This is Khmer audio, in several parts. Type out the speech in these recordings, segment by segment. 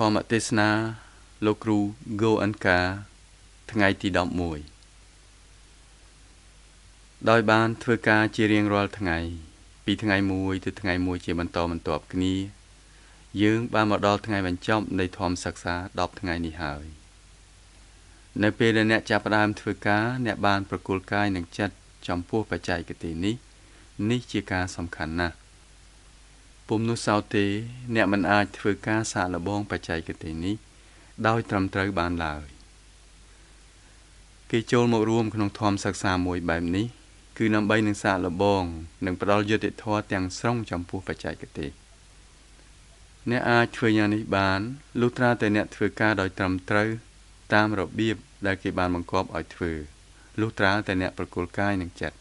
ធម្មទេសនាលោកគ្រូហ្គោអិនកាថ្ងៃទី11ដោយបានធ្វើការជារៀងរាល់ថ្ងៃពីថ្ងៃមួយទៅថ្ងៃមួយជាបន្តបន្ទាប់គ្នាយើងបានមកដល់ថ្ងៃបញ្ចប់នៃធម្មសិក្សា10ថ្ងៃនេះហើយនៅពេលដែលអ្នកចាប់ផ្ដើមធ្វើការអ្នកបានប្រគល់កាយនិងចិត្តចំពោះបច្ចេកទេសនេះនេះជាការសំខាន់ណាស់ពុំនោះសោទេអ្នកមិនអាចធ្វើការសាកល្បងបច្ចេកទេសនេះដោយត្រឹមត្រូវបានឡើយគេចូលមករួមក្នុងធម្មសិក្សាមួយបែបនេះគឺដើម្បីនឹងសាកល្បងនិងផ្ដល់យុត្តិធម៌ទាំងស្រុងចំពោះបច្ចេកទេសអ្នកអាចធ្វើយ៉ាងនេះបានលុះត្រាតែអ្នកធ្វើការដោយត្រឹមត្រូវតាមរបៀបដែលគេបានបង្គាប់ឲ្យធ្វើលុះត្រាតែអ្នកប្រគល់កាយនិងចិត្ត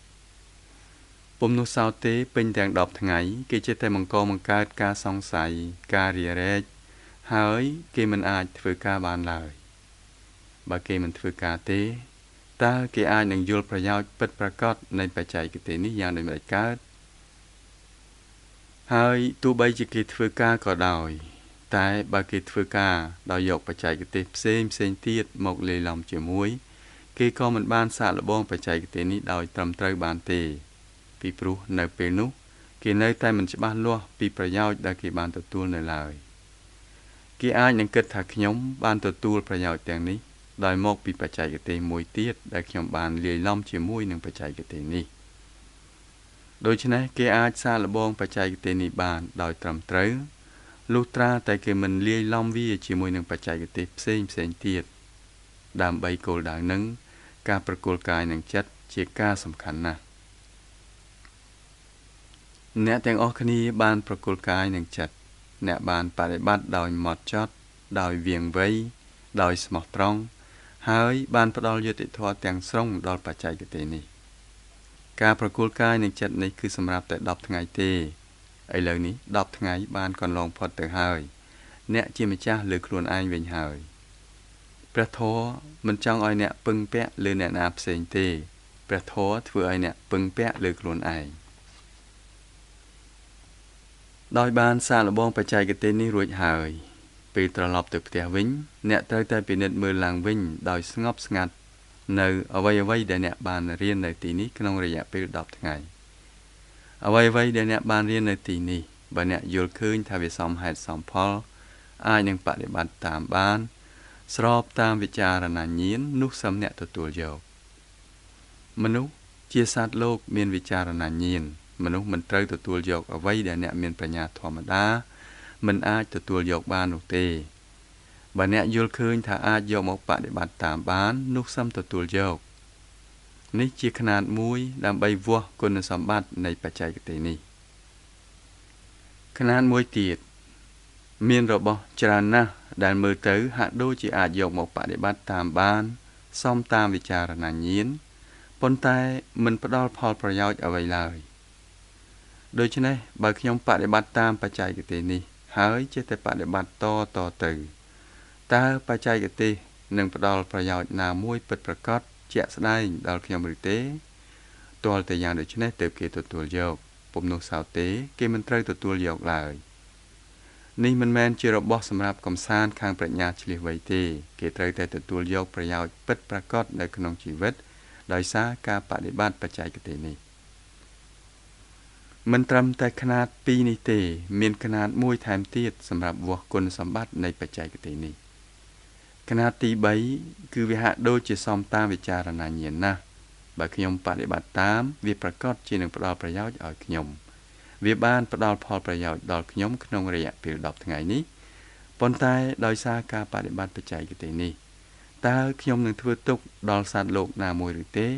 ពុំនោះសោទេពេញទាំង10ថ្ងៃគេចេះតែបង្កបង្កើតការសង្ស័យការរារែកហើយគេមិនអាចធ្វើការបានឡើយបើគេមិនធ្វើការទេតើគេអាចនឹងយល់ប្រយោជន៍ពិតប្រាកដនៃបច្ចេកទេសនេះយ៉ាងដូចម្តេចកើតហើយទោះបីជាគេធ្វើការក៏ដោយតែបើគេធ្វើការដោយយកបច្ចេកទេសផ្សេងផ្សេងទៀតមកលាយឡំជាមួយគេក៏មិនបានសាកល្បងបច្ចេកទេសនេះដោយត្រឹមត្រូវបានទេពីព្រោះនៅពេលនោះគេនៅតែមិនច្បាស់លាស់ពីប្រយោជន៍ដែលគេបានទទួលនៅឡើយគេអាចនឹងគិតថាខ្ញុំបានទទួលប្រយោជន៍ទាំងនេះដោយមកពីបច្ចេកទេសមួយទៀតដែលខ្ញុំបានលាយឡំជាមួយនឹងបច្ចេកទេសនេះដូច្នេះគេអាចសាកល្បងបច្ចេកទេសនេះបានដោយត្រឹមត្រូវលុះត្រាតែគេមិនលាយឡំវាជាមួយនឹងបច្ចេកទេសផ្សេងផ្សេងទៀតដើម្បីគោលដៅនឹងការប្រគល់កាយនិងចិត្តជាការសំខាន់ណាស់អ្នកទាំងអស់គ្នាបានប្រគល់កាយនិងចិត្តអ្នកបានបប្រតិបត្តិដោយម៉ត់ចត់ដោយវៀងវៃដោយស្មោះត្រង់ហើយបានផ្ដល់យុត្តិធម៌ទាំងស្រុងដល់បច្ចេកទេសនេះការប្រគល់កាយនិងចិត្តនេះគឺសម្រាប់តែ10ថ្ងៃទេឥឡូវនេះ10ថ្ងៃបានកន្លងផុតទៅហើយអ្នកជាម្ចាស់លើខ្លួនឯងវិញហើយព្រះធម៌មិនចង់ឲ្យអ្នកពឹងពាក់លើអ្នកណាផ្សេងទេព្រះធម៌ធ្វើឲ្យអ្នកពឹងពាក់លើខ្លួនឯងដោយបានសាកល្បងបច្ចេកទេសនេះរួចហើយពេលត្រឡប់ទៅផ្ទះវិញអ្នកត្រូវតែពិនិត្យមើលឡើងវិញដោយស្ងប់ស្ងាត់នៅអ្វីៗដែលអ្នកបានរៀននៅទីនេះក្នុងរយៈពេល10ថ្ងៃអ្វីៗដែលអ្នកបានរៀននៅទីនេះបើអ្នកយល់ឃើញថាវាសមហេតុសមផលអាចនឹងបប្រតិបត្តិតាមបានស្របតាមវិចារណញ្ញាណនោះសមអ្នកទទួលយកមនុស្សជាសត្វលោកមានវិចារណញ្ញាណមនុស្សមិនត្រូវទទួលយកអ្វីដែលអ្នកមានប្រាជ្ញាធម្មតាមិនអាចទទួលយកបាននោះទេបើអ្នកយល់ឃើញថាអាចយកមកបប្រតិបត្តិតាមបាននោះសមទទួលយកនេះជាຂະຫນាតមួយដើម្បីវាស់គុណសម្បត្តិនៃបច្ចេកទេសនេះຂະຫນាតមួយទៀតមានរបស់ច្រើនណាស់ដែលមើលទៅហាក់ដូចជាអាចយកមកបប្រតិបត្តិតាមបានសមតាមវិចារណញ្ញាណប៉ុន្តែមិនផ្ដល់ផលប្រយោជន៍អ្វីឡើយដូច្នេះបើខ្ញុំបប្រតិបត្តិតាមបច្ចេកទេសនេះហើយចេះតែបប្រតិបត្តិតទៅតើបច្ចេកទេសនឹងផ្ដល់ប្រយោជន៍ណាមួយពិតប្រាកដជាក់ស្ដែងដល់ខ្ញុំឬទេទាល់តែយ៉ាងដូច្នេះទើបគេទទួលយកពុំនោះសោទេគេមិនត្រូវទទួលយកឡើយនេះមិនមែនជារបស់សម្រាប់កំសាន្តខាងប្រាជ្ញាឆ្លៀសវៃទេគេត្រូវតែទទួលយកប្រយោជន៍ពិតប្រាកដនៅក្នុងជីវិតដោយសារការបដិបត្តិបច្ចេកទេសនេះមិនត្រឹមតែຂະຫນាតពីរនេះទេមានຂະຫນាតមួយថែមទៀតសម្រាប់វាស់គុណសម្បត្តិនៃបច្ចេកទេសនេះຂະຫນាតទី3គឺវាហាក់ដូចជាសមតាមវិចារណញ្ញាណណាស់បើខ្ញុំបប្រតិបត្តិតាមវាប្រកាសជានឹងផ្ដល់ប្រយោជន៍ឲ្យខ្ញុំវាបានផ្ដល់ផលប្រយោជន៍ដល់ខ្ញុំក្នុងរយៈពេល10ថ្ងៃនេះប៉ុន្តែដោយសារការបប្រតិបត្តិបច្ចេកទេសនេះតើខ្ញុំនឹងធ្វើទុក្ខដល់សត្វលោកណាមួយឬទេ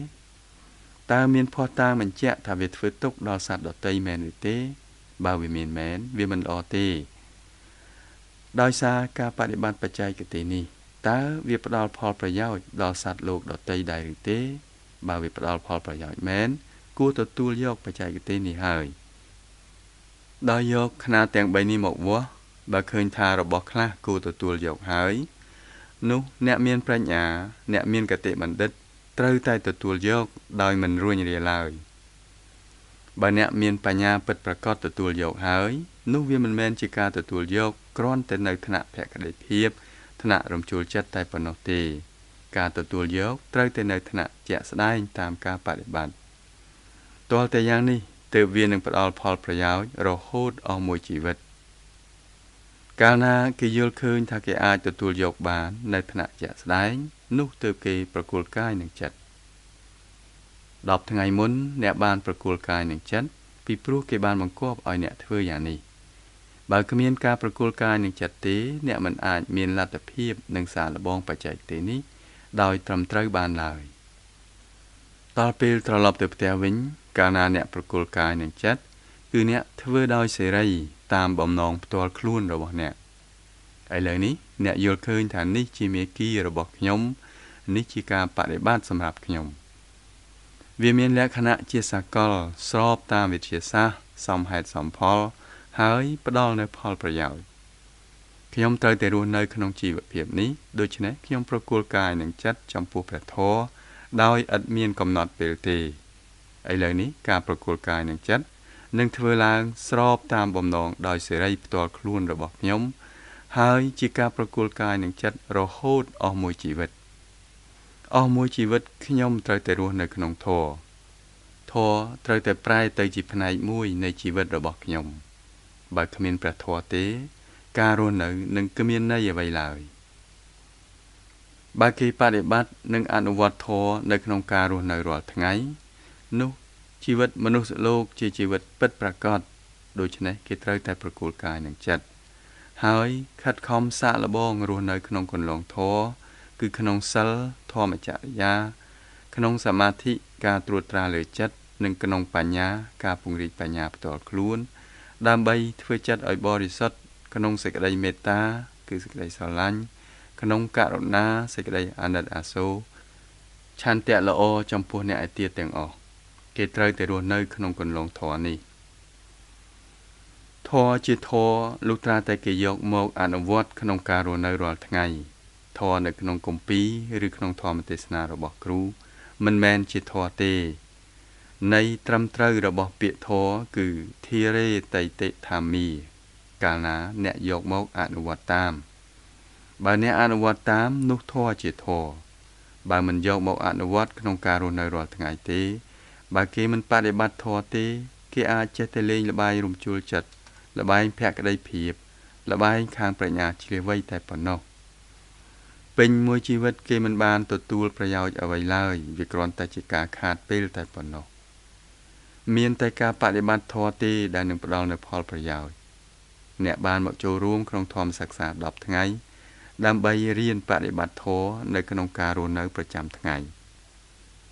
តើមានភស្តុតាងបញ្ជាក់ថាវាធ្វើទុក្ខដល់សត្វដទៃមែនឬទេបើវាមានមែនវាមិនល្អទេដោយសារការបប្រតិបត្តិបច្ចេកទេសនេះតើវាផ្ដល់ផលប្រយោជន៍ដល់សត្វលោកដទៃដែរឬទេបើវាផ្ដល់ផលប្រយោជន៍មែនគួរទទួលយកបច្ចេកទេសនេះហើយដោយយកຂະຫນាតទាំង3នេះមកវាស់បើឃើញថារបស់ខ្លះគួរទទួលយកហើយនោះអ្នកមានប្រាជ្ញាអ្នកមានកតិបណ្ឌិតត្រូវតែទទួលយកដោយមិនរួញរាឡើយបើអ្នកមានបញ្ញាពិតប្រាកដទទួលយកហើយ នោះវាមិនមែនជាការទទួលយកគ្រាន់តែនៅថ្នាក់ភក្តីភាពថ្នាក់រំជួលចិត្តតែប៉ុណ្ណោះទេការទទួលយកត្រូវតែនៅថ្នាក់ជាក់ស្ដែងតាមការបដិបត្តិទាល់តែយ៉ាងនេះទើបវានឹងផ្ដល់ផលប្រយោជន៍រហូតអស់មួយជីវិតកាលណាគេយល់ឃើញថាគេអាចទទួលយកបាននៅថ្នាក់ជាក់ស្ដែងនោះទើបគេប្រគល់កាយនិងចិត្ត10ថ្ងៃមុនអ្នកបានប្រគល់កាយនិងចិត្តពីព្រោះគេបានបង្គាប់ឲ្យអ្នកធ្វើយ៉ាងនេះបើគ្មានការប្រគល់កាយនិងចិត្តទេអ្នកមិនអាចមានលទ្ធភាពនិងសាកល្បងបច្ចេកទេសនេះដោយត្រឹមត្រូវបានឡើយដល់ពេលត្រឡប់ទៅផ្ទះវិញកាលណាអ្នកប្រគល់កាយនិងចិត្តគឺអ្នកធ្វើដោយសេរីតាមបំណងផ្ទាល់ខ្លួនរបស់អ្នកឥឡូវនេះអ្នកយល់ឃើញថានេះជាមេគារបស់ខ្ញុំនេះជាការបដិបត្តិសម្រាប់ខ្ញុំវាមានលក្ខណៈជាសកលស្របតាមវិទ្យាសាស្ត្រសមហេតុសមផលហើយផ្ដល់នូវផលប្រយោជន៍ខ្ញុំត្រូវតែរស់នៅក្នុងជីវភាពនេះដូច្នេះខ្ញុំប្រគល់កាយនិងចិត្តចំពោះព្រះធម៌ដោយឥតមានកំណត់ពេលទេឥឡូវនេះការប្រគល់កាយនិងចិត្តនឹងធ្វើឡើងស្របតាមបំណងដោយសេរីផ្ទាល់ខ្លួនរបស់ខ្ញុំហើយជាការប្រគល់កាយនិងចិត្តរហូតអស់មួយជីវិតអស់មួយជីវិតខ្ញុំត្រូវតែរស់នៅក្នុងធម៌ធម៌ត្រូវតែប្រែទៅជាផ្នែកមួយនៃជីវិតរបស់ខ្ញុំបើគ្មានព្រះធម៌ទេការរស់នៅនឹងគ្មានន័យអ្វីឡើយបើគេបដិបត្តិនិងអនុវត្តធម៌នៅក្នុងការរស់នៅរាល់ថ្ងៃនោះជីវិតមនុស្សលោកជាជីវិតពិតប្រាកដដូច្នេះគេត្រូវតែប្រគល់កាយនិងចិត្តហើយខិតខំសាកល្បងរស់នៅក្នុងគន្លងធម៌គឺក្នុងសិលធម្មចរិយាក្នុងសមាធិការត្រួតត្រាលើចិត្តនិងក្នុងបញ្ញាការពង្រីកបញ្ញាផ្ទាល់ខ្លួនដើម្បីធ្វើចិត្តឲ្យបរិសុទ្ធក្នុងសេចក្តីមេត្តាគឺសេចក្តីស្រឡាញ់ក្នុងករុណាសេចក្តីអាណិតអាសូរឆន្ទៈល្អចំពោះអ្នកឯទៀតទាំងអស់គេត្រូវតែរស់នៅក្នុងគន្លងធម៌នេះធម៌ជាធម៌លុះត្រាតែគេយកមកអនុវត្តក្នុងការរស់នៅរាល់ថ្ងៃធម៌នៅក្នុងគម្ពីរឬក្នុងធម៌ទេសនារបស់គ្រូមិនមែនជាធម៌ទេន័យត្រឹមត្រូវរបស់ពាក្យធម៌គឺធិរេតតិថាមីកាលណាអ្នកយកមកអនុវត្តតាមបើអ្នកអនុវត្តតាមនោះធម៌ជាធម៌បើមិនយកមកអនុវត្តក្នុងការរស់នៅរាល់ថ្ងៃទេបើគេមិនបដិបត្តិធម៌ទេគេអាចចេះតែលេងល្បែងរំជួលចិត្តល្បែងភក្តីភាពល្បែងខាងប្រាជ្ញាឈ្លាសវៃតែប៉ុណ្ណោះពេញមួយជីវិតគេមិនបានទទួលប្រយោជន៍អ្វីឡើយវាគ្រាន់តែជាការខាតពេលតែប៉ុណ្ណោះមានតែការបដិបត្តិធម៌ទេដែលនឹងផ្ដល់នូវផលប្រយោជន៍អ្នកបានមកចូលរួមក្នុងធម៌សិក្សា10ថ្ងៃដើម្បីរៀនបដិបត្តិធម៌នៅក្នុងការរស់នៅប្រចាំថ្ងៃ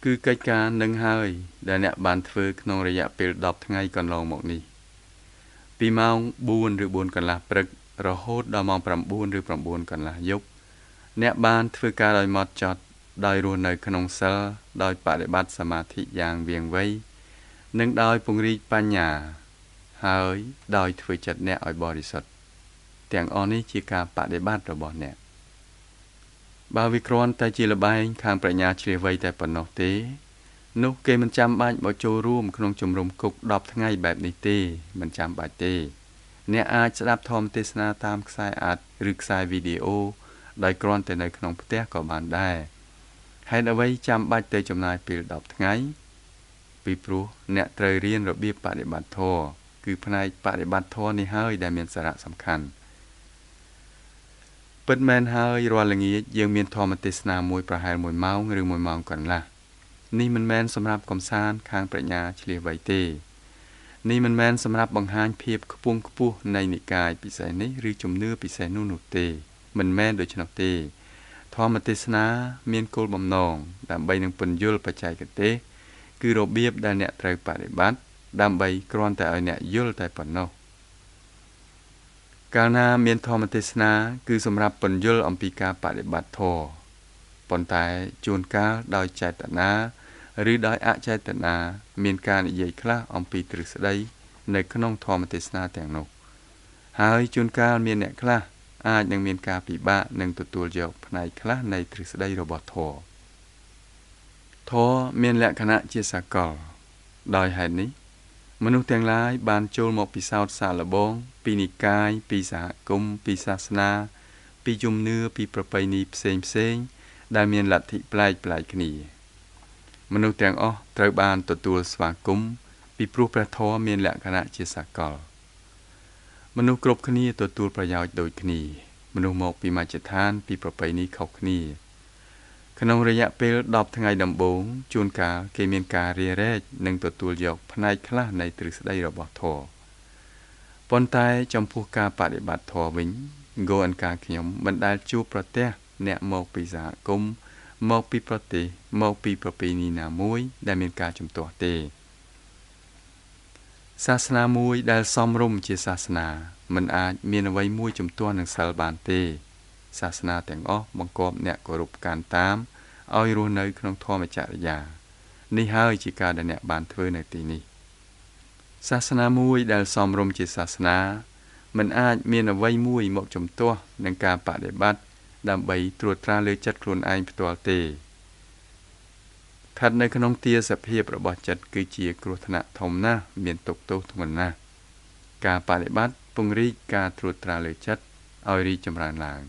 គឺកិច្ចការនឹងហើយដែលអ្នកបានធ្វើក្នុងរយៈពេល10ថ្ងៃកន្លងមកនេះពីម៉ោង4ឬ4កន្លះព្រឹករហូតដល់ម៉ោង9ឬ9កន្លះយប់អ្នកបានធ្វើការដោយម៉ត់ចត់ដោយរស់នៅក្នុងសិលដោយបដិបត្តិសមាធិយ៉ាងវាងវៃនិងដោយពង្រីកបញ្ញាហើយដោយធ្វើចិត្តអ្នកឲ្យបរិសុទ្ធទាំងអស់នេះជាការបដិបត្តិរបស់អ្នកបើវាគ្រាន់តែជាល្បែងខាងប្រាជ្ញាឈ្លាសវៃតែប៉ុណ្ណោះទេនោះគេមិនចាំបាច់មកចូលរួមក្នុងជំរំគុក10ថ្ងៃបែបនេះទេមិនចាំបាច់ទេអ្នកអាចស្ដាប់ធម៌ទេសនាតាមខ្សែអាត់ឬខ្សែវីដេអូដោយគ្រាន់តែនៅក្នុងផ្ទះក៏បានដែរហេតុអ្វីចាំបាច់ទៅចំណាយពេល10ថ្ងៃពីព្រោះអ្នកត្រូវរៀនរបៀបបដិបត្តិធម៌គឺផ្នែកបដិបត្តិធម៌នេះហើយដែលមានសារៈសំខាន់ពិតមែនហើយរាល់ល្ងាចយើងមានធម៌ទេសនាមួយប្រហែល1ម៉ោងឬ1ម៉ោងកន្លះនេះមិនមែនសម្រាប់កំសាន្តខាងប្រាជ្ញាឈ្លាសវៃទេនេះមិនមែនសម្រាប់បង្ហាញភាពខ្ពង់ខ្ពស់នៃនិកាយពិសេសនេះឬជំនឿពិសេសនោះទេមិនមែនដូច្នោះទេធម៌ទេសនាមានគោលបំណងដើម្បីនឹងពន្យល់បច្ចេកទេសគឺរបៀបដែលអ្នកត្រូវបដិបត្តិដើម្បីគ្រាន់តែឲ្យអ្នកយល់តែប៉ុណ្ណោះកាលណាមានធម៌ទេសនាគឺសម្រាប់ពន្យល់អំពីការបដិបត្តិធម៌ប៉ុន្តែជួនកាលដោយចេតនាឬដោយអចេតនាមានការនិយាយខ្លះអំពីទ្រឹស្ដីនៅក្នុងធម៌ទេសនាទាំងនោះហើយជួនកាលមានអ្នកខ្លះអាចនឹងមានការពិបាកនឹងទទួលយកផ្នែកខ្លះនៃទ្រឹស្ដីរបស់ធម៌ធម៌មានលក្ខណៈជាសកលដោយហេតុនេះ មនុស្សទាំងឡាយបានចូលមកពិសោធន៍សាកល្បងពីនិកាយពីសហគមន៍ពីសាសនាពីជំនឿពីប្រពៃណីផ្សេងផ្សេងដែលមានលទ្ធិប្លែកប្លែកគ្នាមនុស្សទាំងអស់ត្រូវបានទទួលស្វាគមន៍ពីព្រោះព្រះធម៌មានលក្ខណៈជាសកលមនុស្សគ្រប់គ្នាទទួលប្រយោជន៍ដូចគ្នាមនុស្សមកពីមជ្ឈដ្ឋានពីប្រពៃណីខុសគ្នាក្នុងរយៈពេល10ថ្ងៃដំបូងជួនកាលគេមានការរារែកនិងទទួលយកផ្នែកខ្លះនៃទ្រឹស្ដីរបស់ធម៌ប៉ុន្តែចំពោះការបដិបត្តិធម៌វិញហ្គោអង្ការខ្ញុំមិនដែលជួបប្រទះអ្នកមកពីសហគមន៍មកពីប្រទេសមកពីប្រពៃណីណាមួយដែលមានការជំទាស់ទេសាសនាមួយដែលសមរម្យជាសាសនាមិនអាចមានអ្វីមួយជំទាស់នឹងសិលបានទេសាសនាទាំងអស់បង្គាប់អ្នកគោរពកាន់តាមឲ្យរស់នៅក្នុងធម្មចរិយានេះហើយជាការដែលអ្នកបានធ្វើនៅទីនេះសាសនាមួយដែលសមរម្យជាសាសនាមិនអាចមានអ្វីមួយមកជំទាស់នឹងការបដិបត្តិដើម្បីត្រួតត្រាលើចិត្តខ្លួនឯងផ្ទាល់ទេស្ថិតនៅក្នុងទាសភាពរបស់ចិត្តគឺជាគ្រោះថ្នាក់ធំណាស់មានទុក្ខទោសធ្ងន់ណាស់ការបដិបត្តិពង្រីកការត្រួតត្រាលើចិត្តឲ្យរីកចម្រើនឡើង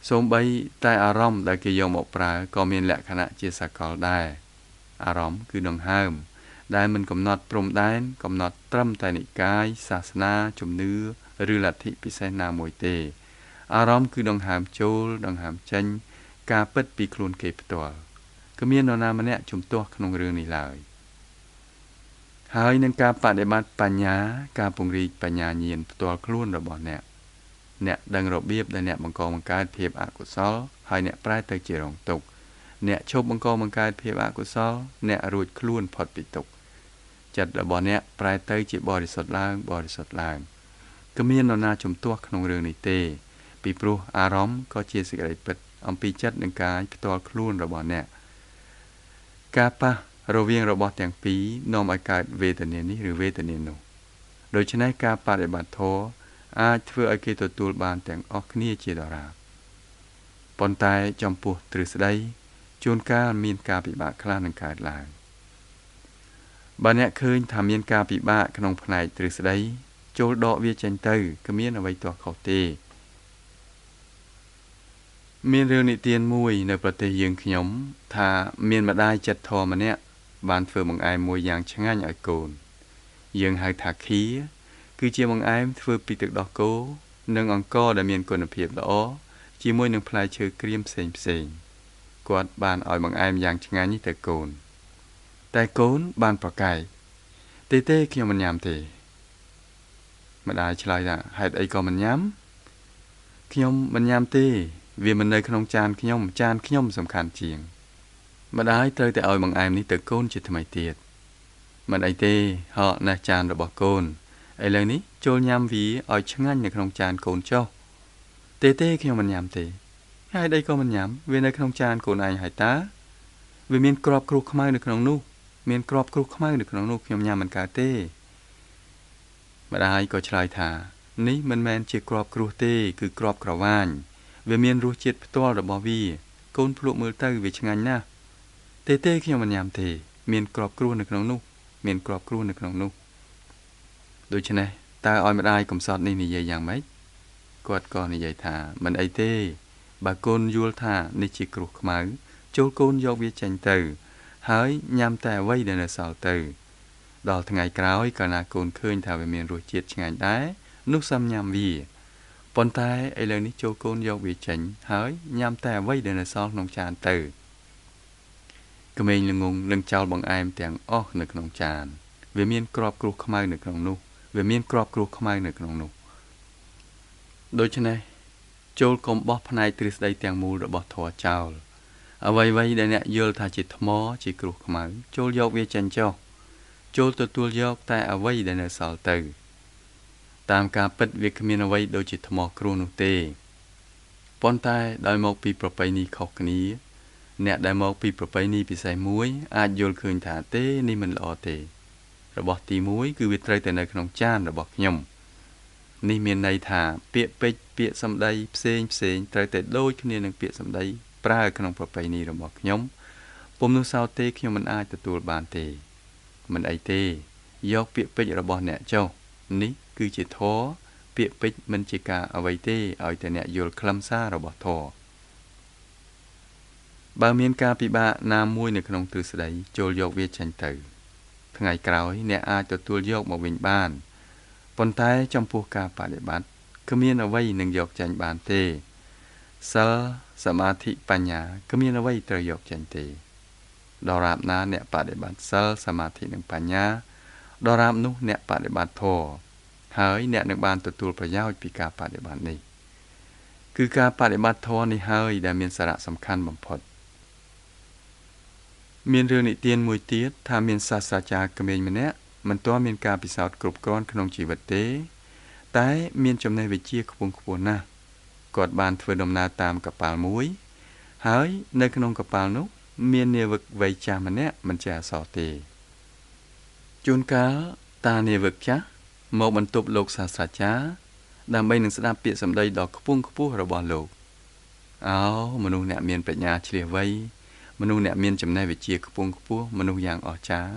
សូម្បីតែអារម្មណ៍ដែលគេយកមកប្រើក៏មានលក្ខណៈជាសកលដែរអារម្មណ៍គឺដង្ហើមដែលមិនកំណត់ព្រំដែនកំណត់ត្រឹមតែនិកាយសាសនាជំនឿឬលទ្ធិពិសេសណាមួយទេអារម្មណ៍គឺដង្ហើមចូលដង្ហើមចេញការពិតពីខ្លួនគេផ្ទាល់គ្មាននរណាម្នាក់ជំទាស់ក្នុងរឿងនេះឡើយហើយនឹងការបដិបត្តិបញ្ញាការពង្រីកបញ្ញាញាណផ្ទាល់ខ្លួនរបស់អ្នកអ្នកដឹងរបៀបដែលអ្នកបង្កបង្កើតភាពអកុសលហើយអ្នកប្រែទៅជារងទុក្ខអ្នកឈប់បង្កបង្កើតភាពអកុសលអ្នករួចខ្លួនផុតពីទុក្ខចិត្តរបស់អ្នកប្រែទៅជាបរិសុទ្ធឡើងបរិសុទ្ធឡើងគ្មាននរណាជំទាស់ក្នុងរឿងនេះទេពីព្រោះអារម្មណ៍ក៏ជាសេចក្តីពិតអំពីចិត្តនិងកាយផ្ទាល់ខ្លួនរបស់អ្នកការប៉ះរវាងរបស់ទាំងពីរនាំឲ្យកើតវេទនានេះឬវេទនានោះដូច្នេះការបដិបត្តិធម៌អាចធ្វើឲ្យគេទទួលបានទាំងអស់គ្នាជាដរាបប៉ុន្តែចំពោះទ្រឹស្ដីជួនកាលមានការពិបាកខ្លះនឹងកើតឡើងបើអ្នកឃើញថាមានការពិបាកក្នុងផ្នែកទ្រឹស្ដីចូលដកវាចេញទៅគ្មានអ្វីទាស់ខុសទេមានរឿងនិទានមួយនៅប្រទេសយើងខ្ញុំថាមានម្ដាយចិត្តធម៌ម្នាក់បានធ្វើបង្អែមមួយយ៉ាងឆ្ងាញ់ឲ្យកូនយើងហៅថាខៀគឺជាបង្អែមធ្វើពីទឹកដោះគោនិងអង្ករដែលមានគុណភាពល្អជាមួយនឹងផ្លែឈើក្រៀមផ្សេងផ្សេងគាត់បានឲ្យបង្អែមយ៉ាងឆ្ងាញ់នេះទៅកូនតែកូនបានប្រកែកទេទេខ្ញុំមិនញ៉ាំទេម្ដាយឆ្លើយថាហេតុអីក៏មិនញ៉ាំខ្ញុំមិនញ៉ាំទេវាមិននៅក្នុងចានខ្ញុំចានខ្ញុំសំខាន់ជាងម្ដាយត្រូវតែឲ្យបង្អែមនេះទៅកូនជាថ្មីទៀតមិនអីទេហកណាស់ចានរបស់កូនឥឡូវនេះចូលញ៉ាំវាឲ្យឆ្ងាញ់នៅក្នុងចានកូនចុះទេទេខ្ញុំមិនញ៉ាំទេហើយអីក៏មិនញ៉ាំវានៅក្នុងចានកូនឯងហើយតើវាមានក្របគ្រោះខ្មៅនៅក្នុងនោះមានក្របគ្រោះខ្មៅនៅក្នុងនោះខ្ញុំញ៉ាំមិនកើតទេម្ដាយក៏ឆ្លើយថានេះមិនមែនជាក្របគ្រោះទេគឺក្របក្រវាញវាមានរសជាតិផ្ទាល់របស់វាកូនភ្លក់មើលទៅវាឆ្ងាញ់ណាស់ទេទេខ្ញុំមិនញ៉ាំទេមានក្របគ្រោះនៅក្នុងនោះមានក្របគ្រោះនៅក្នុងនោះដូច្នេះតើឲ្យម្ដាយកំសត់នេះនិយាយយ៉ាងម៉េចគាត់ក៏និយាយថាមិនអីទេបើកូនយល់ថានេះជាគ្រោះខ្មៅចូលកូនយកវាចេញទៅហើយញ៉ាំតែអ្វីដែលនៅសល់ទៅដល់ថ្ងៃក្រោយកាលណាកូនឃើញថាវាមានរសជាតិឆ្ងាញ់ដែរនោះសាំញ៉ាំវាប៉ុន្តែឥឡូវនេះចូលកូនយកវាចេញហើយញ៉ាំតែអ្វីដែលនៅសល់ក្នុងចានទៅក្មេងល្ងងនឹងចោលបង្អែមទាំងអស់នៅក្នុងចានវាមានក្របគ្រោះខ្មៅនៅក្នុងនោះវាមានក្របគ្រោះខ្មៅនៅក្នុងនោះដូច្នេះចូលកុំបោះផ្នែកទ្រឹស្ដីទាំងមូលរបស់ធម៌ចោលអ្វីៗដែលអ្នកយល់ថាជាថ្មជាគ្រោះខ្មៅចូលយកវាចេញចុះចូលទទួលយកតែអ្វីដែលនៅសល់ទៅតាមការពិតវាគ្មានអ្វីដូចជាថ្មគ្រោះនោះទេប៉ុន្តែដោយមកពីប្រពៃណីខុសគ្នាអ្នកដែលមកពីប្រពៃណីពិសេសមួយអាចយល់ឃើញថាទេនេះមិនល្អទេរបស់ទី1គឺវាត្រូវតែនៅក្នុងចានរបស់ខ្ញុំនេះមានន័យថាពាក្យពេចន៍ពាក្យសម្ដីផ្សេងផ្សេងត្រូវតែដូចគ្នានឹងពាក្យសម្ដីប្រើក្នុងប្រពៃណីរបស់ខ្ញុំពុំនោះសោតទេខ្ញុំមិនអាចទទួលបានទេមិនអីទេ យកពាក្យពេចន៍របស់អ្នកចុះនេះគឺជាធម៌ពាក្យពេចន៍មិនជាការអ្វីទេឲ្យតែអ្នកយល់ខ្លឹមសាររបស់ធម៌បើមានការពិបាកណាមួយនៅក្នុងទ្រឹស្ដីចូលយកវាចេញទៅថ្ងៃក្រោយអ្នកអាចទទួលយកមកវិញបានប៉ុន្តែចំពោះការបដិបត្តិគ្មានអ្វីនឹងយកចេញបានទេសិលសមាធិបញ្ញាគ្មានអ្វីត្រូវយកចេញទេដរាបណាអ្នកបដិបត្តិសិលសមាធិនិងបញ្ញាដរាបនោះអ្នកបដិបត្តិធម៌ហើយអ្នកនឹងបានទទួលប្រយោជន៍ពីការបដិបត្តិនេះគឺការបដិបត្តិធម៌នេះហើយដែលមានសារៈសំខាន់បំផុតមានរឿងនិទានមួយទៀតថាមានសាស្ត្រាចារ្យក្មេងម្នាក់មិនទាន់មានការពិសោធន៍គ្រប់គ្រាន់ក្នុងជីវិតទេតែមានចំណេះវិជ្ជាខ្ពង់ខ្ពស់ណាស់គាត់បានធ្វើដំណើរតាមកប៉ាល់មួយហើយនៅក្នុងកប៉ាល់នោះមាននាវិកវ័យចាស់ម្នាក់មិនចេះអក្សរទេជួនកាលតានាវិកចាស់មកបន្ទប់លោកសាស្ត្រាចារ្យដើម្បីនឹងស្ដាប់ពាក្យសម្ដីដ៏ខ្ពង់ខ្ពស់របស់លោកអោមនុស្សអ្នកមានប្រាជ្ញាឈ្លាសវៃមនុស្សអ្នកមានចំណេះវិជ្ជាខ្ពង់ខ្ពស់មនុស្សយ៉ាងអស្ចារ្យ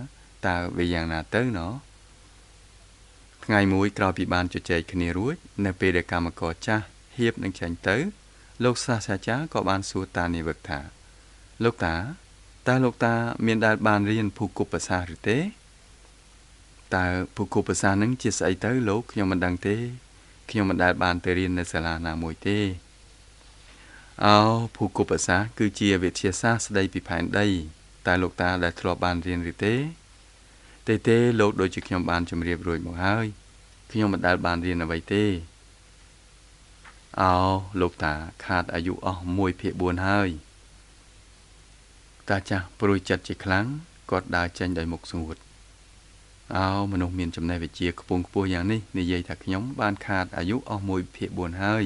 តើវាយ៉ាងណាទៅណោះថ្ងៃមួយក្រោយពីបានជជែកគ្នារួចនៅពេលដែលកម្មករចាស់ហៀបនឹងចេញទៅលោកសាស្ត្រាចារ្យក៏បានសួរតានាវិកថាលោកតាតើលោកតាមានដែលបានរៀនភូគពសាស្ត្រឬទេតើភូគពសាស្ត្រនឹងជាស្អីទៅលោកខ្ញុំមិនដឹងទេខ្ញុំមិនដែលបានទៅរៀននៅសាលាណាមួយទេអោភូគពសាស្ត្រគឺជាវិទ្យាសាស្ត្រស្ដីពីផែនដីតើលោកតាដែលធ្លាប់បានរៀនឬទេទេលោកដូចជាខ្ញុំបានជម្រាបរួចមកហើយខ្ញុំមិនដែលបានរៀនអ្វីទេអោលោកតាខាតអាយុអស់1/4ហើយតាចាស់ព្រួយចិត្តជាខ្លាំងគាត់ដើរចេញដោយមុខស្ងួតអោមនុស្សមានចំណេះវិជ្ជាខ្ពង់ខ្ពស់យ៉ាងនេះនិយាយថាខ្ញុំបានខាតអាយុអស់1/4ហើយ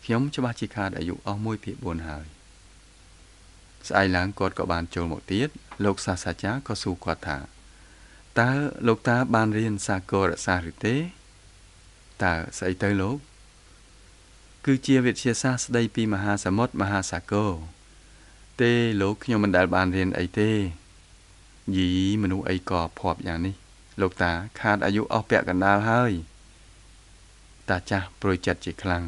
ខ្ញុំច្បាស់ជាខាតអាយុអស់1/4ហើយស្អែកឡើងគាត់ក៏បានចូលមកទៀតលោកសាស្ត្រាចារ្យក៏សួរគាត់ថាតើលោកតាបានរៀនសាកលសាស្ត្រឬទេតើស្អីទៅលោកគឺជាវិទ្យាសាស្ត្រស្ដីពីមហាសមុទ្រមហាសាគរទេលោកខ្ញុំមិនដែលបានរៀនអីទេយីមនុស្សអីក៏ភ័ព្វយ៉ាងនេះលោកតាខាតអាយុអស់ពាក់កណ្ដាលហើយតាចាស់ព្រួយចិត្តជាខ្លាំង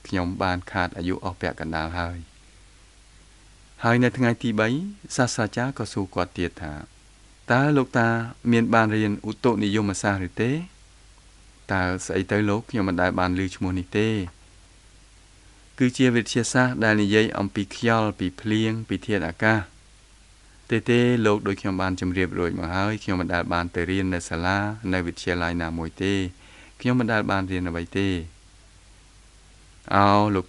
ខ្ញុំបានខាតអាយុអស់ពាក់កណ្ដាលហើយហើយនៅថ្ងៃទី3សាស្ត្រាចារ្យក៏សួរគាត់ទៀតថាតើលោកតាមានបានរៀនឧតុនិយមសាស្ត្រឬទេតើស្អីទៅលោកខ្ញុំមិនដែលបានឮឈ្មោះនេះទេគឺជាវិទ្យាសាស្ត្រដែលនិយាយអំពីខ្យល់ពីភ្លៀងពីធាតុអាកាសទេលោកដូចខ្ញុំបានជម្រាបរួចមកហើយខ្ញុំមិនដែលបានទៅរៀននៅសាលានៅវិទ្យាល័យណាមួយទេខ្ញុំមិនដែលបានរៀនអ្វីទេអោលោក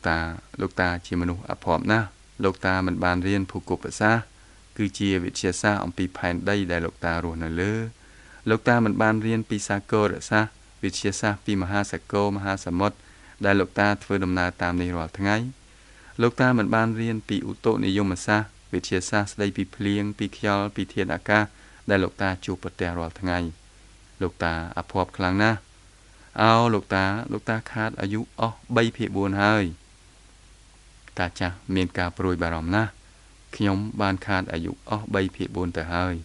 តាជាមនុស្សអភ័ព្វណាស់លោកតាមិនបានរៀនភូគពសាស្ត្រគឺជាវិទ្យាសាស្ត្រអំពីផែនដីដែលលោកតារស់នៅលើលោកតាមិនបានរៀនពីសាកលសាស្ត្រវិទ្យាសាស្ត្រពីមហាសាគរមហាសមុទ្រដែលលោកតាធ្វើដំណើរតាមនេះរាល់ថ្ងៃលោកតាមិនបានរៀនពីឧតុនិយមសាស្ត្រវិទ្យាសាស្ត្រស្ដីពីភ្លៀងពីខ្យល់ពីធាតុអាកាសដែលលោកតាជួបប្រទះរាល់ថ្ងៃលោកតាអភ័ព្វខ្លាំងណាស់អោលោកតាខាតអាយុអស់3/4ហើយតាចាស់មានការព្រួយបារម្ភណាស់ខ្ញុំបានខាតអាយុអស់3/4ទៅហើយ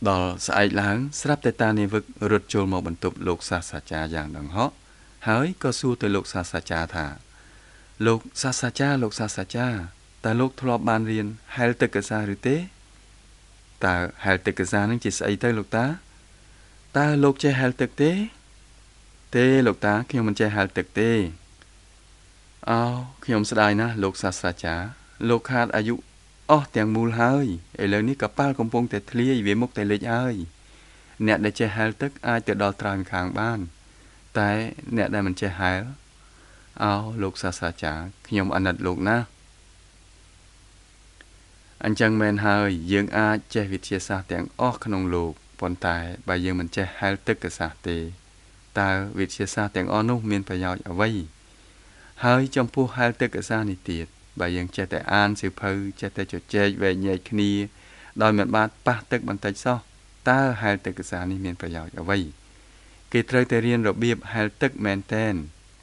ដល់ស្អែកឡើងស្រាប់តែតានាវិករត់ចូលមកបន្ទប់លោកសាស្ត្រាចារ្យយ៉ាងដង្ហក់ហើយក៏សួរទៅលោកសាស្ត្រាចារ្យថាលោកសាស្ត្រាចារ្យលោកសាស្ត្រាចារ្យតើលោកធ្លាប់បានរៀនហែលទឹកកសាឬទេតើហែលទឹកកសានឹងជាស្អីទៅលោកតាតើលោកចេះហែលទឹកទេទេលោកតាខ្ញុំមិនចេះហែលទឹកទេអោខ្ញុំស្ដាយណាស់លោកសាស្ត្រាចារ្យលោកខាតអាយុអស់ទាំងមូលហើយឥឡូវនេះកប៉ាល់កំពុងតែធ្លាយវាមុខតែលិចហើយអ្នកដែលចេះហែលទឹកអាចទៅដល់ត្រើយម្ខាងបានតែអ្នកដែលមិនចេះហែលអោលោកសាស្ត្រាចារ្យខ្ញុំអាណិតលោកណាស់អញ្ចឹងមែនហើយយើងអាចចេះវិទ្យាសាស្ត្រទាំងអស់ក្នុងលោកប៉ុន្តែបើយើងមិនចេះហែលទឹកកសាសទេតើវិទ្យាសាស្ត្រទាំងអស់នោះមានប្រយោជន៍អ្វីហើយចំពោះហែលទឹកកសាសនេះទៀតបើយើងចេះតែអានសៀវភៅចេះតែជជែកវែកញែកគ្នាដោយមិនបានប៉ះទឹកបន្តិចសោះតើហែលទឹកកសាសនេះមានប្រយោជន៍អ្វីគេត្រូវតែរៀនរបៀបហែលទឹកមែនទែន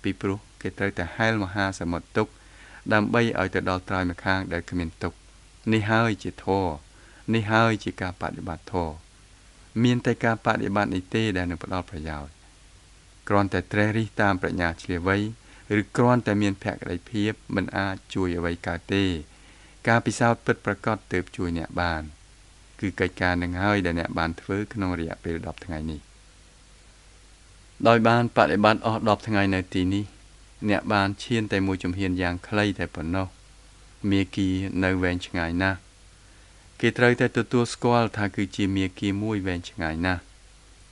ពីព្រោះគេត្រូវតែហែលមហាសមុទ្រទុកដើម្បីឲ្យទៅដល់ត្រើយម្ខាងដែលគ្មានទុកនេះហើយជាធម៌នេះហើយជាការបដិបត្តិធម៌ មានតែការបដិបត្តិនេះទេដែលនឹងផ្ដល់ប្រយោជន៍គ្រាន់តែត្រេះរិះតាមប្រាជ្ញាឆ្លៀសវៃឬគ្រាន់តែមានភក្តីភាពមិនអាចជួយអ្វីកើតទេការពិសោធន៍ពិតប្រាកដទើបជួយអ្នកបានគឺកិច្ចការនឹងហើយដែលអ្នកបានធ្វើក្នុងរយៈពេល10ថ្ងៃនេះដោយបានបដិបត្តិអស់10ថ្ងៃនៅទីនេះអ្នកបានឈានតែមួយជំហានយ៉ាងខ្លីតែប៉ុណ្ណោះមាគ៌ានៅវែងឆ្ងាយណាស់គេត្រូវតែទទួលស្គាល់ថាគឺជាមាគ៌ាមួយវែងឆ្ងាយណាស់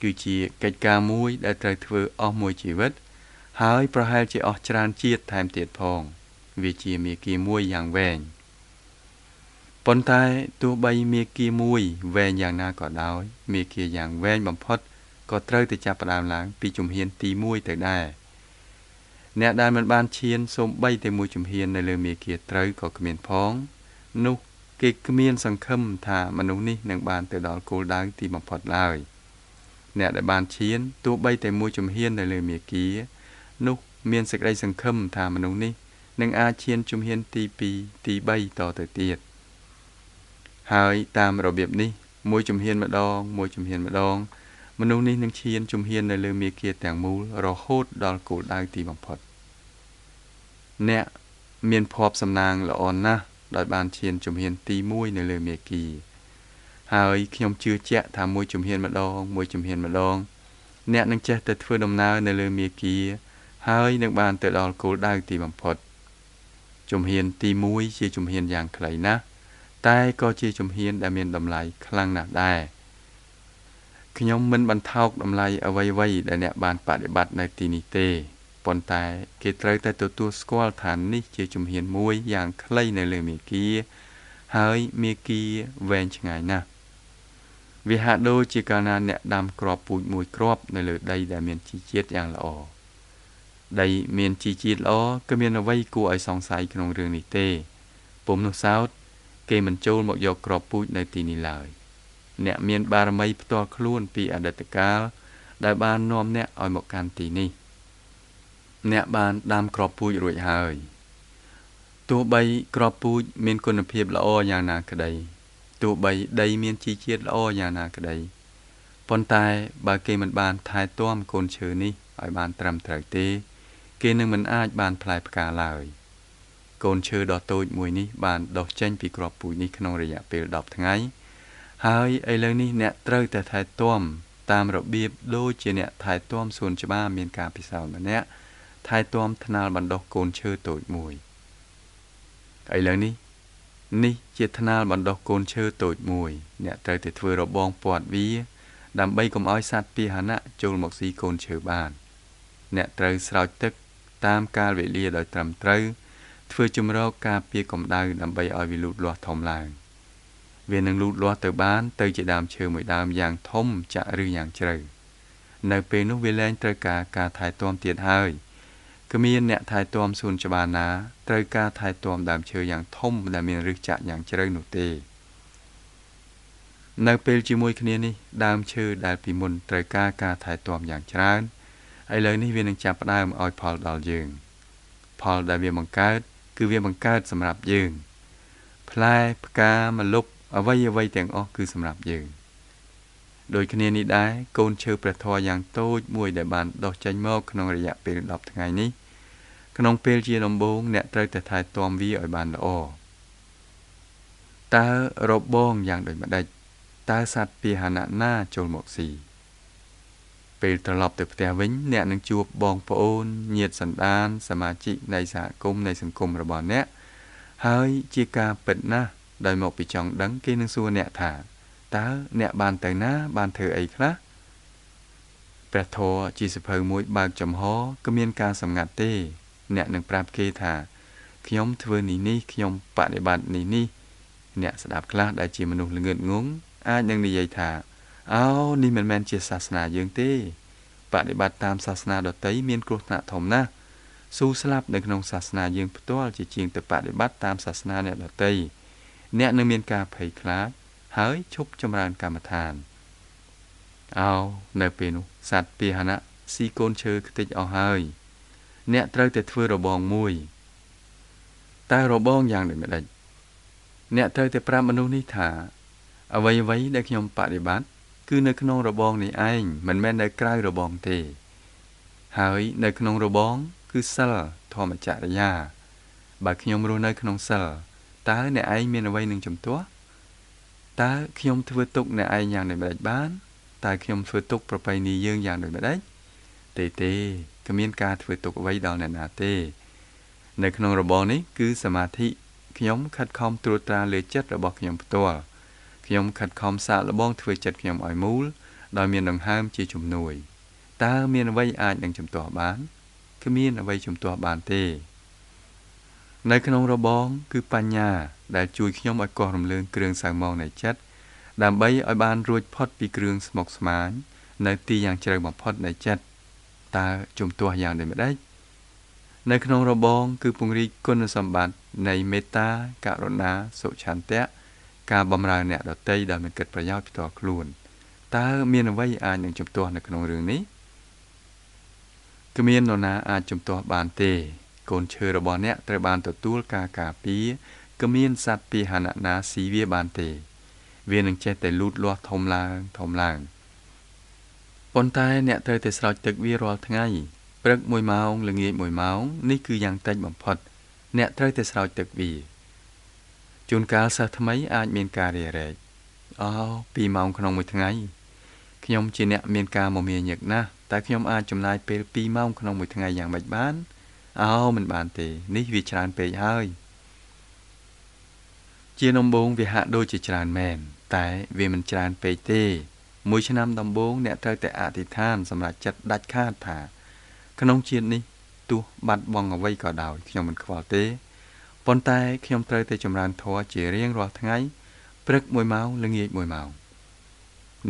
គឺជាកិច្ចការមួយដែលត្រូវធ្វើអស់មួយជីវិតហើយប្រហែលជាអស់ច្រើនជាតិថែមទៀតផងវាជាមាគ៌ាមួយយ៉ាងវែងប៉ុន្តែទោះបីមាគ៌ាមួយវែងយ៉ាងណាក៏ដោយមាគ៌ាយ៉ាងវែងបំផុតក៏ត្រូវតែចាប់ផ្ដើមឡើងពីជំហានទី1ទៅដែរអ្នកដែលមិនបានឈានសូម្បីតែមួយជំហាននៅលើមាគ៌ាត្រូវក៏គ្មានផងនោះគេគ្មានសង្ឃឹមថាមនុស្សនេះនឹងបានទៅដល់គោលដៅទីបំផុតឡើយអ្នកដែលបានឈានទោះបីតែមួយជំហាននៅលើមាគ៌ានោះមានសេចក្តីសង្ឃឹមថាមនុស្សនេះនឹងអាចឈានជំហានទី2ទី3តទៅទៀតហើយតាមរបៀបនេះមួយជំហានម្ដងមួយជំហានម្ដងមនុស្សនេះនឹងឈានជំហាននៅលើមាគ៌ាទាំងមូលរហូតដល់គោលដៅទីបំផុតអ្នកមានភ័ព្វសំណាងល្អណាស់ដោយបានឈានជំហានទី1នៅលើមាគ៌ាហើយខ្ញុំជឿជាក់ថាមួយជំហានម្ដងមួយជំហានម្ដងអ្នកនឹងចេះតែធ្វើដំណើរនៅលើមាគ៌ាហើយនឹងបានទៅដល់គោលដៅទីបំផុតជំហានទី1ជាជំហានយ៉ាងខ្លីណាស់តែក៏ជាជំហានដែលមានតម្លៃខ្លាំងណាស់ដែរខ្ញុំមិនបន្ថោកតម្លៃអ្វីៗដែលអ្នកបានបដិបត្តិនៅទីនេះទេប៉ុន្តែគេត្រូវតែទទួលស្គាល់ថានេះជាជំហានមួយយ៉ាងខ្លីនៅលើមាគ៌ាហើយមាគ៌ាវែងឆ្ងាយណាស់វាហាក់ដូចជាកាលណាអ្នកដាំគ្រាប់ពូជមួយគ្រាប់នៅលើដីដែលមានជីជាតិយ៉ាងល្អដីមានជីជាតិល្អក៏មានអ្វីគួរឲ្យសង្ស័យក្នុងរឿងនេះទេពុំនោះសោតគេមិនចូលមកយកគ្រាប់ពូជនៅទីនេះឡើយអ្នកមានបារមីផ្ទាល់ខ្លួនពីអតីតកាលដែលបាននាំអ្នកឲ្យមកកាន់ទីនេះអ្នកបានដាំគ្រាប់ពូជរួចហើយទោះបីគ្រាប់ពូជមានគុណភាពល្អយ៉ាងណាក្តីទោះបីដីមានជីជាតិល្អយ៉ាងណាក្តីប៉ុន្តែបើគេមិនបានថែទាំកូនឈើនេះឲ្យបានត្រឹមត្រូវទេគេនឹងមិនអាចបានផ្លែផ្កាឡើយកូនឈើដ៏តូចមួយនេះបានដុះចេញពីគ្រាប់ពូជនេះក្នុងរយៈពេល10ថ្ងៃហើយឥឡូវនេះអ្នកត្រូវតែថែទាំតាមរបៀបដូចជាអ្នកថែទាំសួនច្បារមានការពិសោធន៍ម្នាក់ថែទាំថ្នាលបណ្ដុះកូនឈើតូចមួយឥឡូវនេះនេះជាថ្នាលបណ្ដុះកូនឈើតូចមួយអ្នកត្រូវតែធ្វើរបងព័ទ្ធវាដើម្បីកុំឲ្យសត្វពាហនៈចូលមកស៊ីកូនឈើបានអ្នកត្រូវស្រោចទឹកតាមកាលវេលាដោយត្រឹមត្រូវធ្វើជំរកការពារកម្ដៅដើម្បីឲ្យវាលូតលាស់ធំឡើងវានឹងលូតលាស់ទៅបានទៅជាដើមឈើមួយដើមយ៉ាងធំចាក់ឬយ៉ាងជ្រៅនៅពេលនោះវាលែងត្រូវការការថែទាំទៀតហើយគ្មានអ្នកថែទាំសួនច្បារណាត្រូវការថែទាំដើមឈើយ៉ាងធំដែលមានឫសចាក់យ៉ាងជ្រៅនោះទេនៅពេលជាមួយគ្នានេះដើមឈើដែលពីមុនត្រូវការការថែទាំយ៉ាងច្រើនឥឡូវនេះវានឹងចាប់ផ្ដើមឲ្យផលដល់យើងផលដែលវាបង្កើតគឺវាបង្កើតសម្រាប់យើងផ្លែផ្កាម្លប់អ្វីៗទាំងអស់គឺសម្រាប់យើងដូចគ្នានេះដែរកូនឈើព្រះធម៌យ៉ាងតូចមួយដែលបានដុះចេញមកក្នុងរយៈពេល10ថ្ងៃនេះក្នុងពេលជាដំបូងអ្នកត្រូវតែថែទាំវាឲ្យបានល្អតើរបងយ៉ាងដូចម្ដេចតើសត្វពាហនៈណាចូលមកស៊ីពេលត្រឡប់ទៅផ្ទះវិញអ្នកនឹងជួបបងប្អូនញាតិសន្តានសមាជិកនៃសហគមន៍នៃសង្គមរបស់អ្នកហើយជាការពិតណាស់ដោយមកពីចង់ដឹងគេនឹងសួរអ្នកថាតើអ្នកបានទៅណាបានធ្វើអីខ្លះព្រះធម៌ជាសភៅមួយបើកចំហគ្មានការសម្ងាត់ទេអ្នកនឹងប្រាប់គេថាខ្ញុំធ្វើនេះនេះខ្ញុំបដិបត្តិនេះនេះអ្នកស្ដាប់ខ្លះដែលជាមនុស្សល្ងឹតងងអាចនឹងនិយាយថាអោនេះមិនមែនជាសាសនាយើងទេបដិបត្តិតាមសាសនាដទៃមានគ្រោះថ្នាក់ធំណាស់ស៊ូស្លាប់នៅក្នុងសាសនាយើងផ្ទាល់ជាជាងទៅបដិបត្តិតាមសាសនាអ្នកដទៃអ្នកនឹងមានការភ័យខ្លាចហើយឈប់ចម្រើនកម្មដ្ឋានអោនៅពេលនោះសត្វពាហនៈស៊ីកូនឈើខ្ទេចអស់ហើយអ្នកត្រូវតែធ្វើរបងមួយតើរបងយ៉ាងដូចម្ដេចអ្នកត្រូវតែប្រាប់មនុស្សនេះថាអ្វីៗដែលខ្ញុំបដិបត្តិ គឺនៅក្នុងរបងនេះឯងមិនមែននៅក្រៅរបងទេហើយនៅក្នុងរបងគឺសិលធម្មចរិយាបើខ្ញុំរស់នៅក្នុងសិលតើអ្នកឯងមានអ្វីនឹងជំទាស់តើខ្ញុំធ្វើទុកអ្នកឯងយ៉ាងដូចម្តេចបានតើខ្ញុំធ្វើទុកប្រពៃណីយើងយ៉ាងដូចម្តេចទេទេគ្មានការធ្វើទុកអ្វីដល់អ្នកណាទេនៅក្នុងរបងនេះគឺសមាធិខ្ញុំខិតខំត្រួតត្រាលើចិត្តរបស់ខ្ញុំផ្ទាល់ខ្ញុំខិតខំសាកល្បងធ្វើចិត្តខ្ញុំឲ្យមូលដោយមានដង្ហើមជាជំនួយតើមានអ្វីអាចនឹងជំទាស់បានគ្មានអ្វីជំទាស់បានទេនៅក្នុងរបងគឺបញ្ញាដែលជួយខ្ញុំឲ្យកោះរំលើងគ្រឿងសៅហ្មងនៃចិត្តដើម្បីឲ្យបានរួចផុតពីគ្រឿងស្មុគស្មាញនៅទីយ៉ាងជ្រៅបំផុតនៃចិត្តតើជំទាស់យ៉ាងដូចម្តេចនៅក្នុងរបងគឺពង្រីកគុណសម្បត្តិនៃមេត្តាករុណាសុឆន្ទៈការបម្រើអ្នកដទៃដោយមិនគិតប្រយោជន៍ផ្ទាល់ខ្លួនតើមានអ្វីអាចនឹងជំទាស់នៅក្នុងរឿងនេះគ្មាននរណាអាចជំទាស់បានទេកូនឈើរបស់អ្នកត្រូវបានទទួលការការពារគ្មានសត្វពាហនៈណាស៊ីវាបានទេវានឹងចេះតែលូតលាស់ធំឡើងធំឡើងប៉ុន្តែអ្នកត្រូវតែស្រោចទឹកវារាល់ថ្ងៃព្រឹក1ម៉ោងល្ងាច1ម៉ោងនេះគឺយ៉ាងតិចបំផុតអ្នកត្រូវតែស្រោចទឹកវាជួនកាលសិស្សថ្មីអាចមានការរារែកអូ2ម៉ោងក្នុងមួយថ្ងៃខ្ញុំជាអ្នកមានការមមាញឹកណាស់តែខ្ញុំអាចចំណាយពេល2ម៉ោងក្នុងមួយថ្ងៃយ៉ាងម៉េចបានអូមិនបានទេនេះវាច្រើនពេកហើយជាដំបូងវាហាក់ដូចជាច្រើនមែនតែវាមិនច្រើនពេកទេមួយឆ្នាំដំបូងអ្នកត្រូវតែអធិដ្ឋានសម្រាប់ចិត្តដាច់ខាតថាក្នុងជាតិនេះទោះបាត់បង់អ្វីក៏ដោយខ្ញុំមិនខ្វល់ទេប៉ុន្តែខ្ញុំត្រូវតែចម្រើនធម៌ជារៀងរាល់ថ្ងៃព្រឹក1ម៉ោងល្ងាច1ម៉ោង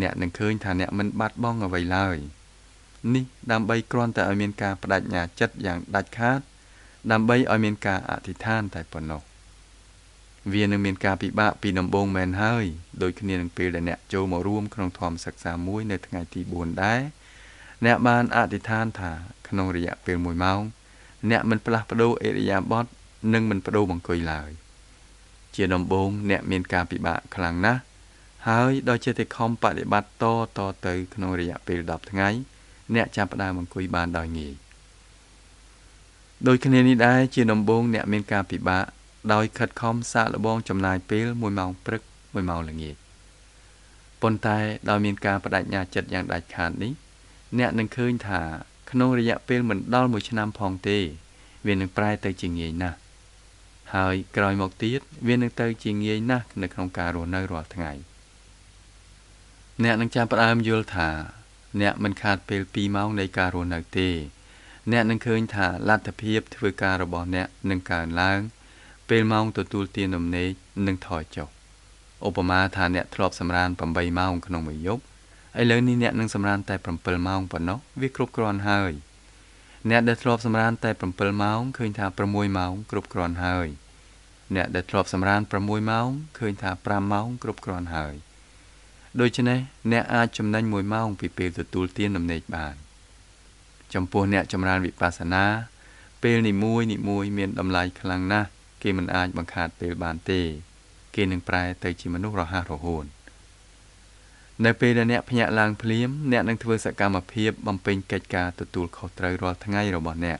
អ្នកនឹងឃើញថាអ្នកមិនបាត់បង់អ្វីឡើយនេះដើម្បីគ្រាន់តែឲ្យមានការបដិញ្ញាចិត្តយ៉ាងដាច់ខាតដើម្បីឲ្យមានការអធិដ្ឋានតែប៉ុណ្ណោះវានឹងមានការពិបាកពីដំបូងមែនហើយដូចគ្នានឹងពេលដែលអ្នកចូលមករួមក្នុងធម៌សិក្សាមួយនៅថ្ងៃទី4ដែរអ្នកបានអធិដ្ឋានថាក្នុងរយៈពេល1ម៉ោងអ្នកមិនផ្លាស់ប្ដូរឥរិយាបថនិងមិនប្ដូរបង្គុយឡើយជាដំបូងអ្នកមានការពិបាកខ្លាំងណាស់ហើយដោយចេះតែខំបដិបត្តិតទៅក្នុងរយៈពេល10ថ្ងៃអ្នកចាប់ផ្ដើមអង្គុយបានដោយងាយដូចគ្នានេះដែរជាដំបូងអ្នកមានការពិបាកដោយខិតខំសាកល្បងចំណាយពេល1ម៉ោងព្រឹក1ម៉ោងល្ងាចប៉ុន្តែដោយមានការបដិញ្ញាចិត្តយ៉ាងដាច់ខាតនេះអ្នកនឹងឃើញថាក្នុងរយៈពេលមិនដល់1ឆ្នាំផងទេវានឹងប្រែទៅជាងាយណាស់ហើយក្រោយមកទៀតវានឹងទៅជាងាយណាស់នៅក្នុងការរស់នៅរាល់ថ្ងៃអ្នកនឹងចាប់ផ្ដើមយល់ថាអ្នកមិនខាតពេល2ម៉ោងនៃការរស់នៅទេអ្នកនឹងឃើញថាលទ្ធភាពធ្វើការរបស់អ្នកនឹងកើនឡើងពេលម៉ោងទទួលទានដំណេកនឹងថយចុះឧបមាថាអ្នកធ្លាប់សម្រាន8ម៉ោងក្នុងមួយយប់ឥឡូវនេះអ្នកនឹងសម្រានតែ7ម៉ោងប៉ុណ្ណោះវាគ្រប់គ្រាន់ហើយអ្នកដែលធ្លាប់សម្រានតែ7ម៉ោងឃើញថា6ម៉ោងគ្រប់គ្រាន់ហើយអ្នកដែលធ្លាប់សម្រាន6ម៉ោងឃើញថា5ម៉ោងគ្រប់គ្រាន់ហើយដូច្នេះអ្នកអាចចំណេញ1ម៉ោងពីពេលទទួលទានដំណេកបានចំពោះអ្នកចម្រើនវិបស្សនាពេលនីមួយៗមានតម្លៃខ្លាំងណាស់គេមិនអាចបង្ខាតពេលបានទេគេនឹងប្រែទៅជាមនុស្សរហ័សរហួននៅពេលដែលអ្នកភ្ញាក់ឡើងភ្លាមអ្នកនឹងធ្វើសកម្មភាពបំពេញកិច្ចការទទួលខុសត្រូវរាល់ថ្ងៃរបស់អ្នក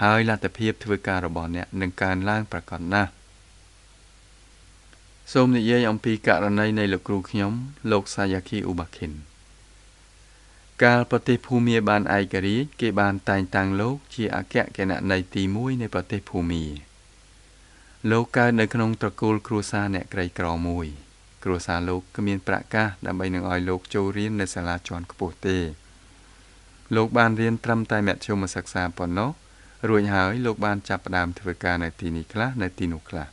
ហើយលទ្ធភាពធ្វើការរបស់អ្នកនឹងកើនឡើងប្រាកដណាស់សូមនិយាយអំពីករណីនៃលោកគ្រូខ្ញុំលោកសាយាគីឧបាខិនកាលប្រទេសភូមាបានឯករាជ្យគេបានតែងតាំងលោកជាអគ្គគណនេយ្យទី1នៃប្រទេសភូមាលោកកើតនៅក្នុងត្រកូលគ្រួសារអ្នកក្រីក្រមួយគ្រួសារលោកគ្មានប្រាក់កាសដើម្បីនឹងឲ្យលោកចូលរៀននៅសាលាជាន់ខ្ពស់ទេលោកបានរៀនត្រឹមតែមធ្យមសិក្សាប៉ុណ្ណោះរួចហើយលោកបានចាប់ផ្ដើមធ្វើការនៅទីនេះខ្លះនៅទីនោះខ្លះ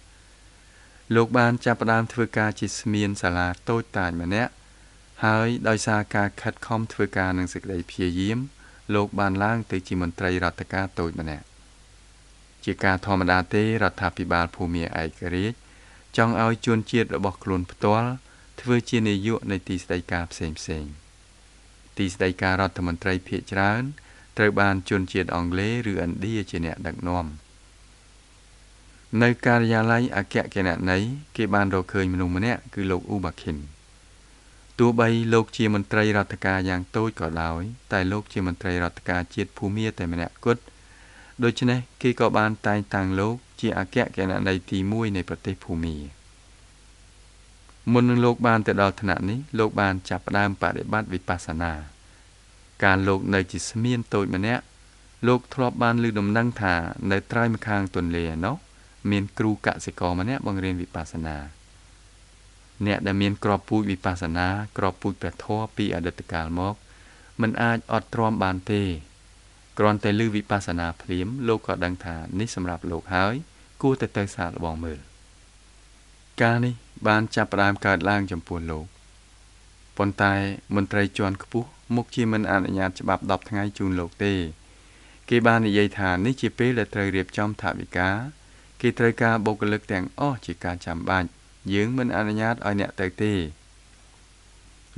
លោកបានចាប់ផ្ដើមធ្វើការជាស្មៀនសាលាតូចតាចម្នាក់ហើយដោយសារការខិតខំធ្វើការនិងសេចក្តីព្យាយាមលោកបានឡើងទៅជាមន្ត្រីរដ្ឋការតូចម្នាក់ជាការធម្មតាទេរដ្ឋាភិបាលភូមាឯករាជ្យចង់ឲ្យជនជាតិរបស់ខ្លួនផ្ទាល់ធ្វើជានាយកនៃទីស្តីការផ្សេងៗទីស្តីការរដ្ឋមន្ត្រីភាគច្រើនត្រូវបានជនជាតិអង់គ្លេសឬឥណ្ឌាជាអ្នកដឹកនាំនៅការិយាល័យអគ្គគណនេយ្យគេបានរកឃើញមនុស្សម្នាក់គឺលោកឧបាខិន ទោះបីលោកជាមន្ត្រីរដ្ឋការយ៉ាងតូចក៏ដោយតែលោកជាមន្ត្រីរដ្ឋការជាតិភូមាតែម្នាក់គត់ដូច្នេះគេក៏បានតែងតាំងលោកជាអគ្គគណនេយ្យទី1នៃប្រទេសភូមាមុននឹងលោកបានទៅដល់ថ្នាក់នេះលោកបានចាប់ផ្ដើមបដិបត្តិវិបស្សនាកាលលោកនៅជាស្មៀនតូចម្នាក់លោកធ្លាប់បានឮដំណឹងថានៅត្រើយម្ខាងទន្លេឯណោះមានគ្រូកសិករម្នាក់បង្រៀនវិបស្សនាអ្នកដែលមានក្របពូជវិបស្សនាក្របពូជព្រះធម៌ពីអតីតកាលមកមិនអាចអត់ទ្រាំបានទេគ្រាន់តែឮវិបស្សនាភ្លាមលោកក៏ដឹងថានេះសម្រាប់លោកហើយគួរតែទៅសាកល្បងមើលការនេះបានចាប់ផ្ដើមកើតឡើងចំពោះលោកប៉ុន្តែមន្ត្រីជាន់ខ្ពស់មុខជាមិនអនុញ្ញាតច្បាប់10ថ្ងៃជូនលោកទេគេបាននិយាយថានេះជាពេលដែលត្រូវរៀបចំថវិកាគេត្រូវការបុគ្គលិកទាំងអស់ជាការចាំបាច់យើងមិនអនុញ្ញាតឲ្យអ្នកទៅទេ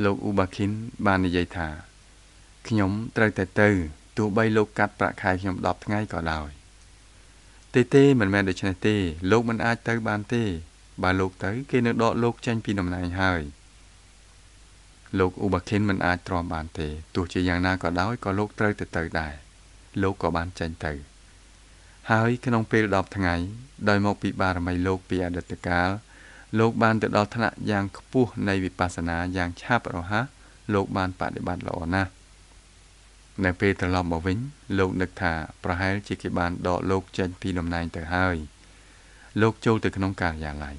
លោកអ៊ូបាឃីនបាននិយាយថាខ្ញុំត្រូវតែទៅទោះបីលោកកាត់ប្រាក់ខែខ្ញុំ10ថ្ងៃក៏ដោយទេមិនមែនដូច្នេះទេលោកមិនអាចទៅបានទេបើលោកទៅគេនឹងដកលោកចេញពីតំណែងហើយលោកអ៊ូបាឃីនមិនអាចទ្រាំបានទេទោះជាយ៉ាងណាក៏ដោយក៏លោកត្រូវតែទៅដែរលោកក៏បានចេញទៅហើយក្នុងពេល10ថ្ងៃដោយមកពីបារមីលោកពីអតីតកាលលោកបានទៅដល់ថ្នាក់យ៉ាងខ្ពស់នៃវិបស្សនាយ៉ាងឆាប់រហ័សលោកបានបដិបត្តិល្អណាស់នៅពេលត្រឡប់មកវិញលោកនឹកថាប្រហែលជាគេបានដកលោកចេញពីតំណែងទៅហើយលោកចូលទៅក្នុងការិយាល័យ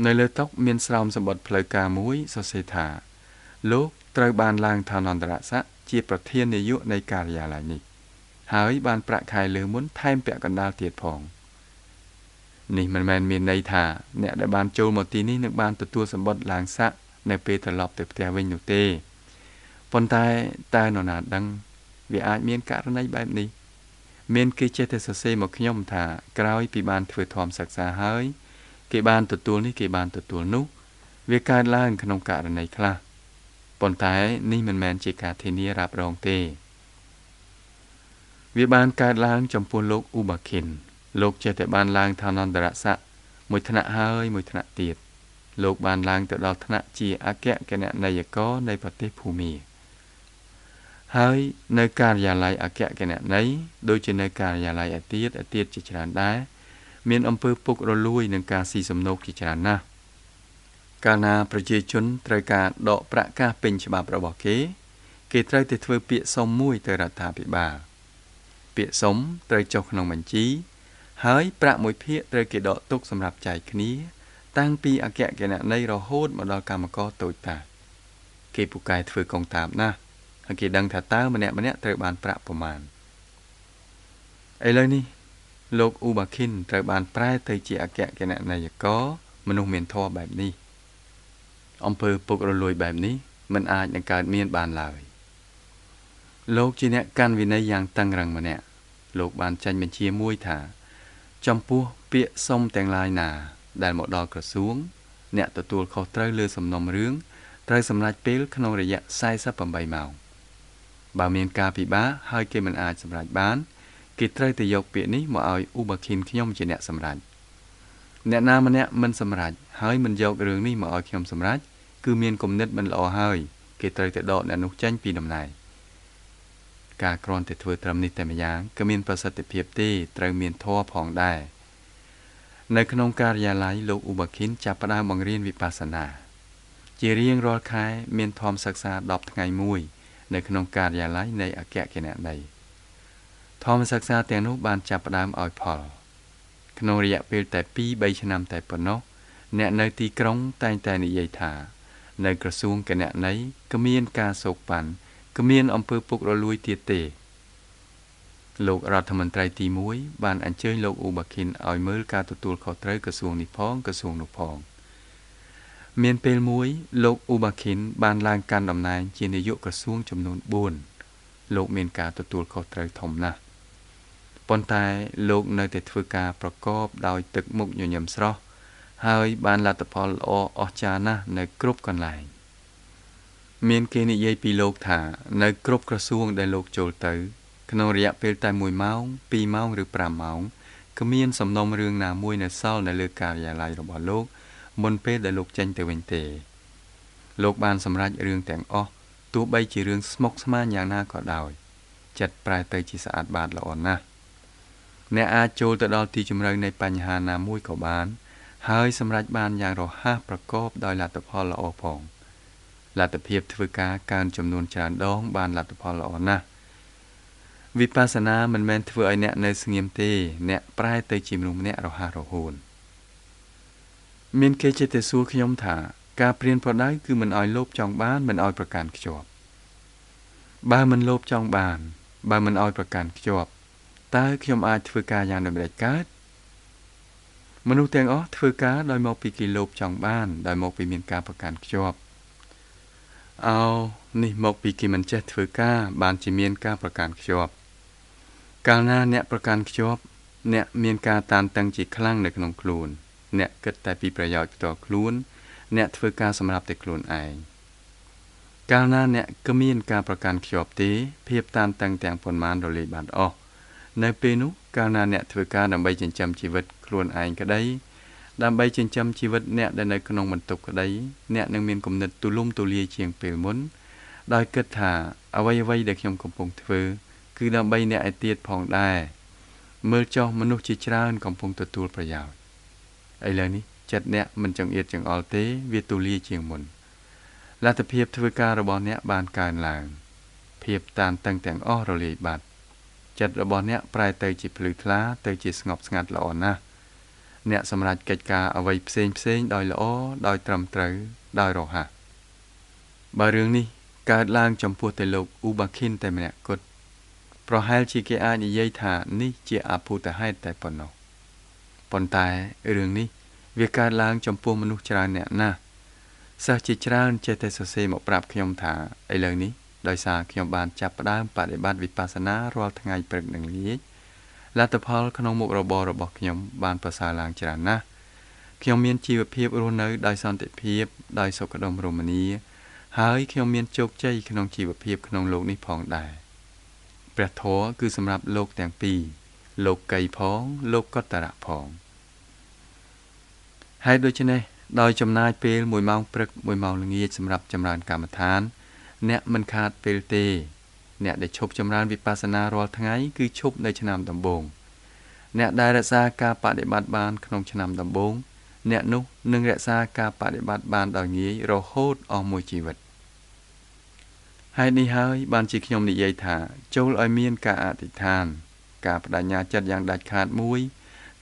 នៅលើតុមានស្រោមសម្បត្តិផ្លូវការមួយសរសេរថាលោកត្រូវបានឡើងឋានន្តរស័ក្តិជាប្រធាននាយកនៃការិយាល័យនេះហើយបានប្រាក់ខែលើមុនថែមពាក់កណ្ដាលទៀតផងនេះមិនមែនមានន័យថាអ្នកដែលបានចូលមកទីនេះនឹងបានទទួលសម្បត្តិឡើងស័ក្តិនៅពេលត្រឡប់ទៅផ្ទះវិញនោះទេប៉ុន្តែតើនរណាដឹងវាអាចមានករណីបែបនេះមានគេចេះតែសរសេរមកខ្ញុំថាក្រោយពីបានធ្វើធម៌សិក្សាហើយគេបានទទួលនេះគេបានទទួលនោះវាកើតឡើងក្នុងករណីខ្លះប៉ុន្តែនេះមិនមែនជាការធានារ៉ាប់រងទេវាបានកើតឡើងចំពោះលោកអ៊ូបាឃីនលោកចេះតែបានឡើងឋានន្តរស័ក្តិមួយថ្នាក់ហើយមួយថ្នាក់ទៀតលោកបានឡើងទៅដល់ថ្នាក់ជាអគ្គគណនេយ្យករនៃប្រទេសភូមាហើយនៅការិយាល័យអគ្គគណនេយ្យដូចជានៅការិយាល័យឯទៀតជាច្រើនដែរមានអំពើពុករលួយនិងការស៊ីសំណូកជាច្រើនណាស់កាលណាប្រជាជនត្រូវការដកប្រាក់កាសពេញច្បាប់របស់គេគេត្រូវតែធ្វើពាក្យសុំមួយទៅរដ្ឋាភិបាលពាក្យសុំត្រូវចុះក្នុងបញ្ជីហើយប្រាក់មួយភាគត្រូវគេដកទុកសម្រាប់ចែកគ្នាតាំងពីអគ្គគណនេយ្យរហូតមកដល់កម្មករតូចតាចគេពូកែធ្វើកងតាបណាស់ហើយគេដឹងថាតើម្នាក់ៗត្រូវបានប្រាក់ប្រមាណឥឡូវនេះលោកអ៊ូបាឃីនត្រូវបានប្រែទៅជាអគ្គគណនេយ្យករមនុស្សមានធម៌បែបនេះអំពើពុករលួយបែបនេះមិនអាចនឹងកើតមានបានឡើយលោកជាអ្នកកាន់វិន័យយ៉ាងតឹងរ៉ឹងម្នាក់លោកបានចេញបញ្ជាមួយថាចំពោះពាក្យសុំទាំងឡាយណាដែលមកដល់ក្រសួងអ្នកទទួលខុសត្រូវលើសំណុំរឿងត្រូវសម្រេចពេលក្នុងរយៈ48ម៉ោងបើមានការពិបាកហើយគេមិនអាចសម្រេចបានគេត្រូវតែយកពាក្យនេះមកឲ្យអ៊ូបាឃីនខ្ញុំជាអ្នកសម្រេចអ្នកណាម្នាក់មិនសម្រេចហើយមិនយករឿងនេះមកឲ្យខ្ញុំសម្រេចគឺមានគំនិតមិនល្អហើយគេត្រូវតែដកអ្នកនោះចេញពីតំណែងការគ្រាន់តែធ្វើត្រឹមនេះតែម្យ៉ាងក៏មានប្រសិទ្ធភាពទេត្រូវមានធម៌ផងដែរនៅក្នុងការិយាល័យលោកអ៊ូបាឃីនចាប់ផ្ដើមបង្រៀនវិបស្សនាជារៀងរាល់ខែមានធម៌សិក្សា10ថ្ងៃមួយនៅក្នុងការិយាល័យនៃអគ្គគណនេយ្យធម៌សិក្សាទាំងនោះបានចាប់ផ្ដើមឲ្យផលក្នុងរយៈពេលតែ 2-3 ឆ្នាំតែប៉ុណ្ណោះអ្នកនៅទីក្រុងតែងតែនិយាយថានៅក្រសួងគណនេយ្យគ្មានការសូកប៉ាន់គ្មានអំពើពុករលួយទៀតទេលោករដ្ឋមន្ត្រីទី1បានអញ្ជើញលោកអ៊ូបាឃីនឲ្យមើលការទទួលខុសត្រូវក្រសួងនេះផងក្រសួងនោះផងមានពេលមួយលោកអ៊ូបាឃីនបានឡើងកាន់តំណែងជានាយកក្រសួងចំនួន4លោកមានការទទួលខុសត្រូវធំណាស់ប៉ុន្តែលោកនៅតែធ្វើការប្រកបដោយទឹកមុខញញឹមស្រស់ហើយបានលទ្ធផលល្អអស្ចារ្យណាស់នៅគ្រប់កន្លែងមានគេនិយាយពីលោកថានៅគ្រប់ក្រសួងដែលលោកចូលទៅក្នុងរយៈពេលតែ1ម៉ោង2ម៉ោងឬ5ម៉ោងគ្មានសំណុំរឿងណាមួយនៅសល់នៅលើការិយាល័យរបស់លោកមុនពេលដែលលោកចេញទៅវិញទេ លោកបានសម្រេចរឿងទាំងអស់ទោះបីជារឿងស្មុគស្មាញយ៉ាងណាក៏ដោយចិត្តប្រែទៅជាស្អាតបាតល្អណាស់អ្នកអាចចូលទៅដល់ទីជម្រៅនៃបញ្ហាណាមួយក៏បានហើយសម្រេចបានយ៉ាងរហ័សប្រកបដោយលទ្ធផលល្អផងលទ្ធភាពធ្វើការកើនចំនួនច្រើនដងបានលទ្ធផលល្អណាស់វិបស្សនាមិនមែនធ្វើឲ្យអ្នកនៅស្ងៀមទេអ្នកប្រែទៅជាមនុស្សម្នាក់រហ័សរហួនមានគេចេះតែសួរខ្ញុំថាការព្រៀនប្រដៅគឺមិនឲ្យលោភចង់បានមិនឲ្យប្រកាន់ខ្ជាប់បើមិនលោភចង់បានបើមិនឲ្យប្រកាន់ខ្ជាប់តើខ្ញុំអាចធ្វើការយ៉ាងដូចម្តេចកើតមនុស្សទាំងអស់ធ្វើការដោយមកពីគេលោភចង់បានដោយមកពីមានការប្រកាន់ខ្ជាប់អោនេះមកពីគេមិនចេះធ្វើការបានជាមានការប្រកាន់ខ្ជាប់កាលណាអ្នកប្រកាន់ខ្ជាប់អ្នកមានការតានតឹងជាខ្លាំងនៅក្នុងខ្លួនអ្នកគិតតែពីប្រយោជន៍ផ្ទាល់ខ្លួនអ្នកធ្វើការសម្រាប់តែខ្លួនឯងកាលណាអ្នកគ្មានការប្រកាន់ខ្ជាប់ទេភាពតានតឹងទាំងប៉ុន្មានរលាយបាត់អស់នៅពេលនោះកាលណាអ្នកធ្វើការដើម្បីចិញ្ចឹមជីវិតខ្លួនឯងក្តីដើម្បីចិញ្ចឹមជីវិតអ្នកដែលនៅក្នុងបន្ទប់ក្តីអ្នកនឹងមានគំនិតទូលំទូលាយជាងពេលមុនដោយគិតថាអ្វីៗដែលខ្ញុំកំពុងធ្វើគឺដើម្បីអ្នកឯទៀតផងដែរមើលចុះមនុស្សជាច្រើនកំពុងទទួលប្រយោជន៍ឥឡូវនេះចិត្តអ្នកមិនចង្អៀតចង្អល់ទេវាទូលាយជាងមុនលទ្ធភាពធ្វើការរបស់អ្នកបានកើនឡើងភាពតានតឹងទាំងអស់រលាយបាត់ចិត្តរបស់អ្នកប្រែទៅជាភ្លឺថ្លាទៅជាស្ងប់ស្ងាត់ល្អណាស់អ្នកសម្រេចកិច្ចការអ្វីផ្សេងផ្សេងដោយល្អដោយត្រឹមត្រូវដោយរហ័សបើរឿងនេះកើតឡើងចំពោះតែលោកឧបាខិនតែម្នាក់គត់ប្រហែលជាគេអាចនិយាយថានេះជាអភូតហេតុតែប៉ុណ្ណោះប៉ុន្តែរឿងនេះវាកើតឡើងចំពោះមនុស្សច្រើនអ្នកណាស់សិស្សជាច្រើនចេះតែសរសេរមកប្រាប់ខ្ញុំថាឥឡូវនេះដោយសារខ្ញុំបានចាប់ផ្ដើមបដិបត្តិវិបស្សនារាល់ថ្ងៃព្រឹកនិងល្ងាចលទ្ធផលក្នុងមុខរបររបស់ខ្ញុំបានប្រសើរឡើងច្រើនណាស់ខ្ញុំមានជីវភាពរស់នៅដោយសន្តិភាពដោយសុខដុមរមនាហើយខ្ញុំមានជោគជ័យក្នុងជីវភាពក្នុងលោកនេះផងដែរព្រះធម៌គឺសម្រាប់លោកទាំងពីរលោកកីផងលោកកតរៈផងហើយដូច្នេះដោយចំណាយពេល1ម៉ោងព្រឹក1ម៉ោងល្ងាចសម្រាប់ចម្រើនកម្មដ្ឋានអ្នកមិនខាតពេលទេអ្នកដែលឈប់ចម្រើនវិបស្សនារាល់ថ្ងៃគឺឈប់នៅឆ្នាំដំបូងអ្នកដែលរក្សាការបដិបត្តិបានក្នុងឆ្នាំដំបូងអ្នកនោះនឹងរក្សាការបដិបត្តិបានដោយងាយរហូតអស់មួយជីវិតហេតុនេះហើយបានជាខ្ញុំនិយាយថាចូលឲ្យមានការអធិដ្ឋានការបដិញ្ញាចិត្តយ៉ាងដាច់ខាតមួយ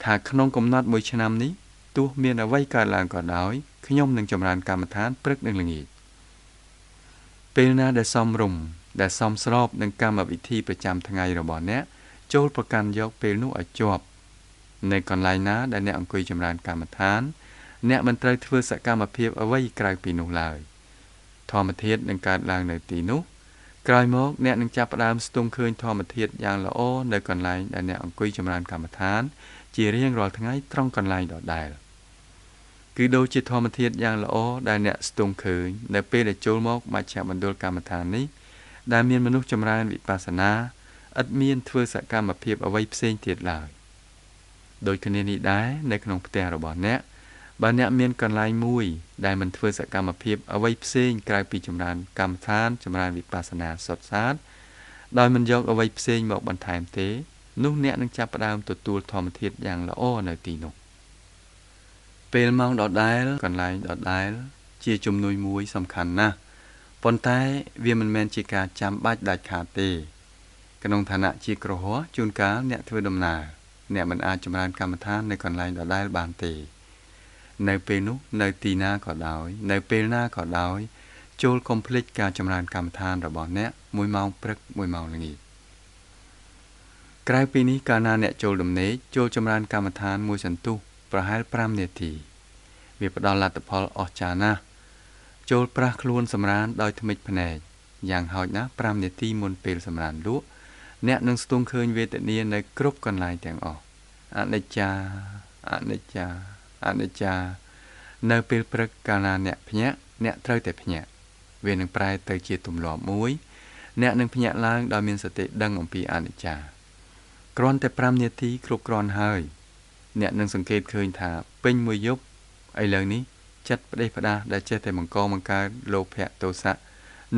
ថាក្នុងកំណត់មួយឆ្នាំនេះទោះមានអ្វីកើតឡើងក៏ដោយខ្ញុំនឹងចម្រើនកម្មដ្ឋានព្រឹកនិងល្ងាចពេលណាដែលសមរម្យដែលសមស្របនឹងកម្មវិធីប្រចាំថ្ងៃរបស់អ្នកចូលប្រកាន់យកពេលនោះឲ្យជាប់នៅកន្លែងណាដែលអ្នកអង្គុយចម្រើនកម្មដ្ឋានអ្នកមិនត្រូវធ្វើសកម្មភាពអ្វីក្រៅពីនោះឡើយធម្មធាតុនឹងកើតឡើងនៅទីនោះក្រោយមកអ្នកនឹងចាប់ផ្ដើមស្ទង់ឃើញធម្មធាតុយ៉ាងល្អនៅកន្លែងដែលអ្នកអង្គុយចម្រើនកម្មដ្ឋានជារៀងរាល់ថ្ងៃត្រង់កន្លែងដដែលគឺដូចជាធម្មធាតុយ៉ាងល្អដែលអ្នកស្ទង់ឃើញនៅពេលដែលចូលមកមជ្ឈមណ្ឌលកម្មដ្ឋាននេះដែលមានមនុស្សចម្រើនវិបស្សនាឥតមានធ្វើសកម្មភាពអ្វីផ្សេងទៀតឡើយដូចគ្នានេះដែរនៅក្នុងផ្ទះរបស់អ្នកបើអ្នកមានកន្លែងមួយដែលមិនធ្វើសកម្មភាពអ្វីផ្សេងក្រៅពីចម្រើនកម្មដ្ឋានចម្រើនវិបស្សនាសុទ្ធសាធដោយមិនយកអ្វីផ្សេងមកបន្ថែមទេនោះអ្នកនឹងចាប់ផ្ដើមទទួលធម្មធាតុយ៉ាងល្អនៅទីនោះពេលម៉ោងដដែលកន្លែងដដែលជាជំនួយមួយសំខាន់ណាស់ប៉ុន្តែវាមិនមែនជាការចាំបាច់ដាច់ខាតទេក្នុងឋានៈជាគ្រហស្ថជួនកាលអ្នកធ្វើដំណើរអ្នកមិនអាចចម្រើនកម្មដ្ឋាននៅកន្លែងដដែលបានទេនៅពេលនោះនៅទីណាក៏ដោយនៅពេលណាក៏ដោយចូលកុំភ្លេចការចម្រើនកម្មដ្ឋានរបស់អ្នក1ម៉ោងព្រឹក1ម៉ោងល្ងាចក្រៅពីនេះកាលណាអ្នកចូលដំណេកចូលចម្រើនកម្មដ្ឋានមួយសន្ទុះប្រហែល5នាទីវាផ្ដល់លទ្ធផលអស្ចារ្យណាស់ចូលប្រាស់ខ្លួនសម្រានដោយថ្មិចភ្នែកយ៉ាងហោចណាស់5នាទីមុនពេលសម្រានលក់អ្នកនឹងស្ទង់ឃើញវេទនានៅគ្រប់កន្លែងទាំងអស់អនិច្ចាអនិច្ចាអនិច្ចានៅពេលព្រឹកកាលណាអ្នកភ្ញាក់អ្នកត្រូវតែភ្ញាក់វានឹងប្រែទៅជាទម្លាប់មួយអ្នកនឹងភ្ញាក់ឡើងដោយមានសតិដឹងអំពីអនិច្ចាគ្រាន់តែ5នាទីគ្រប់គ្រាន់ហើយអ្នកនឹងសង្កេតឃើញថាពេញមួយយប់ឥឡូវនេះ ចិត្តផ្ដេសផ្ដាសដែលចេះតែបង្កបង្កើតលោភៈទោសៈ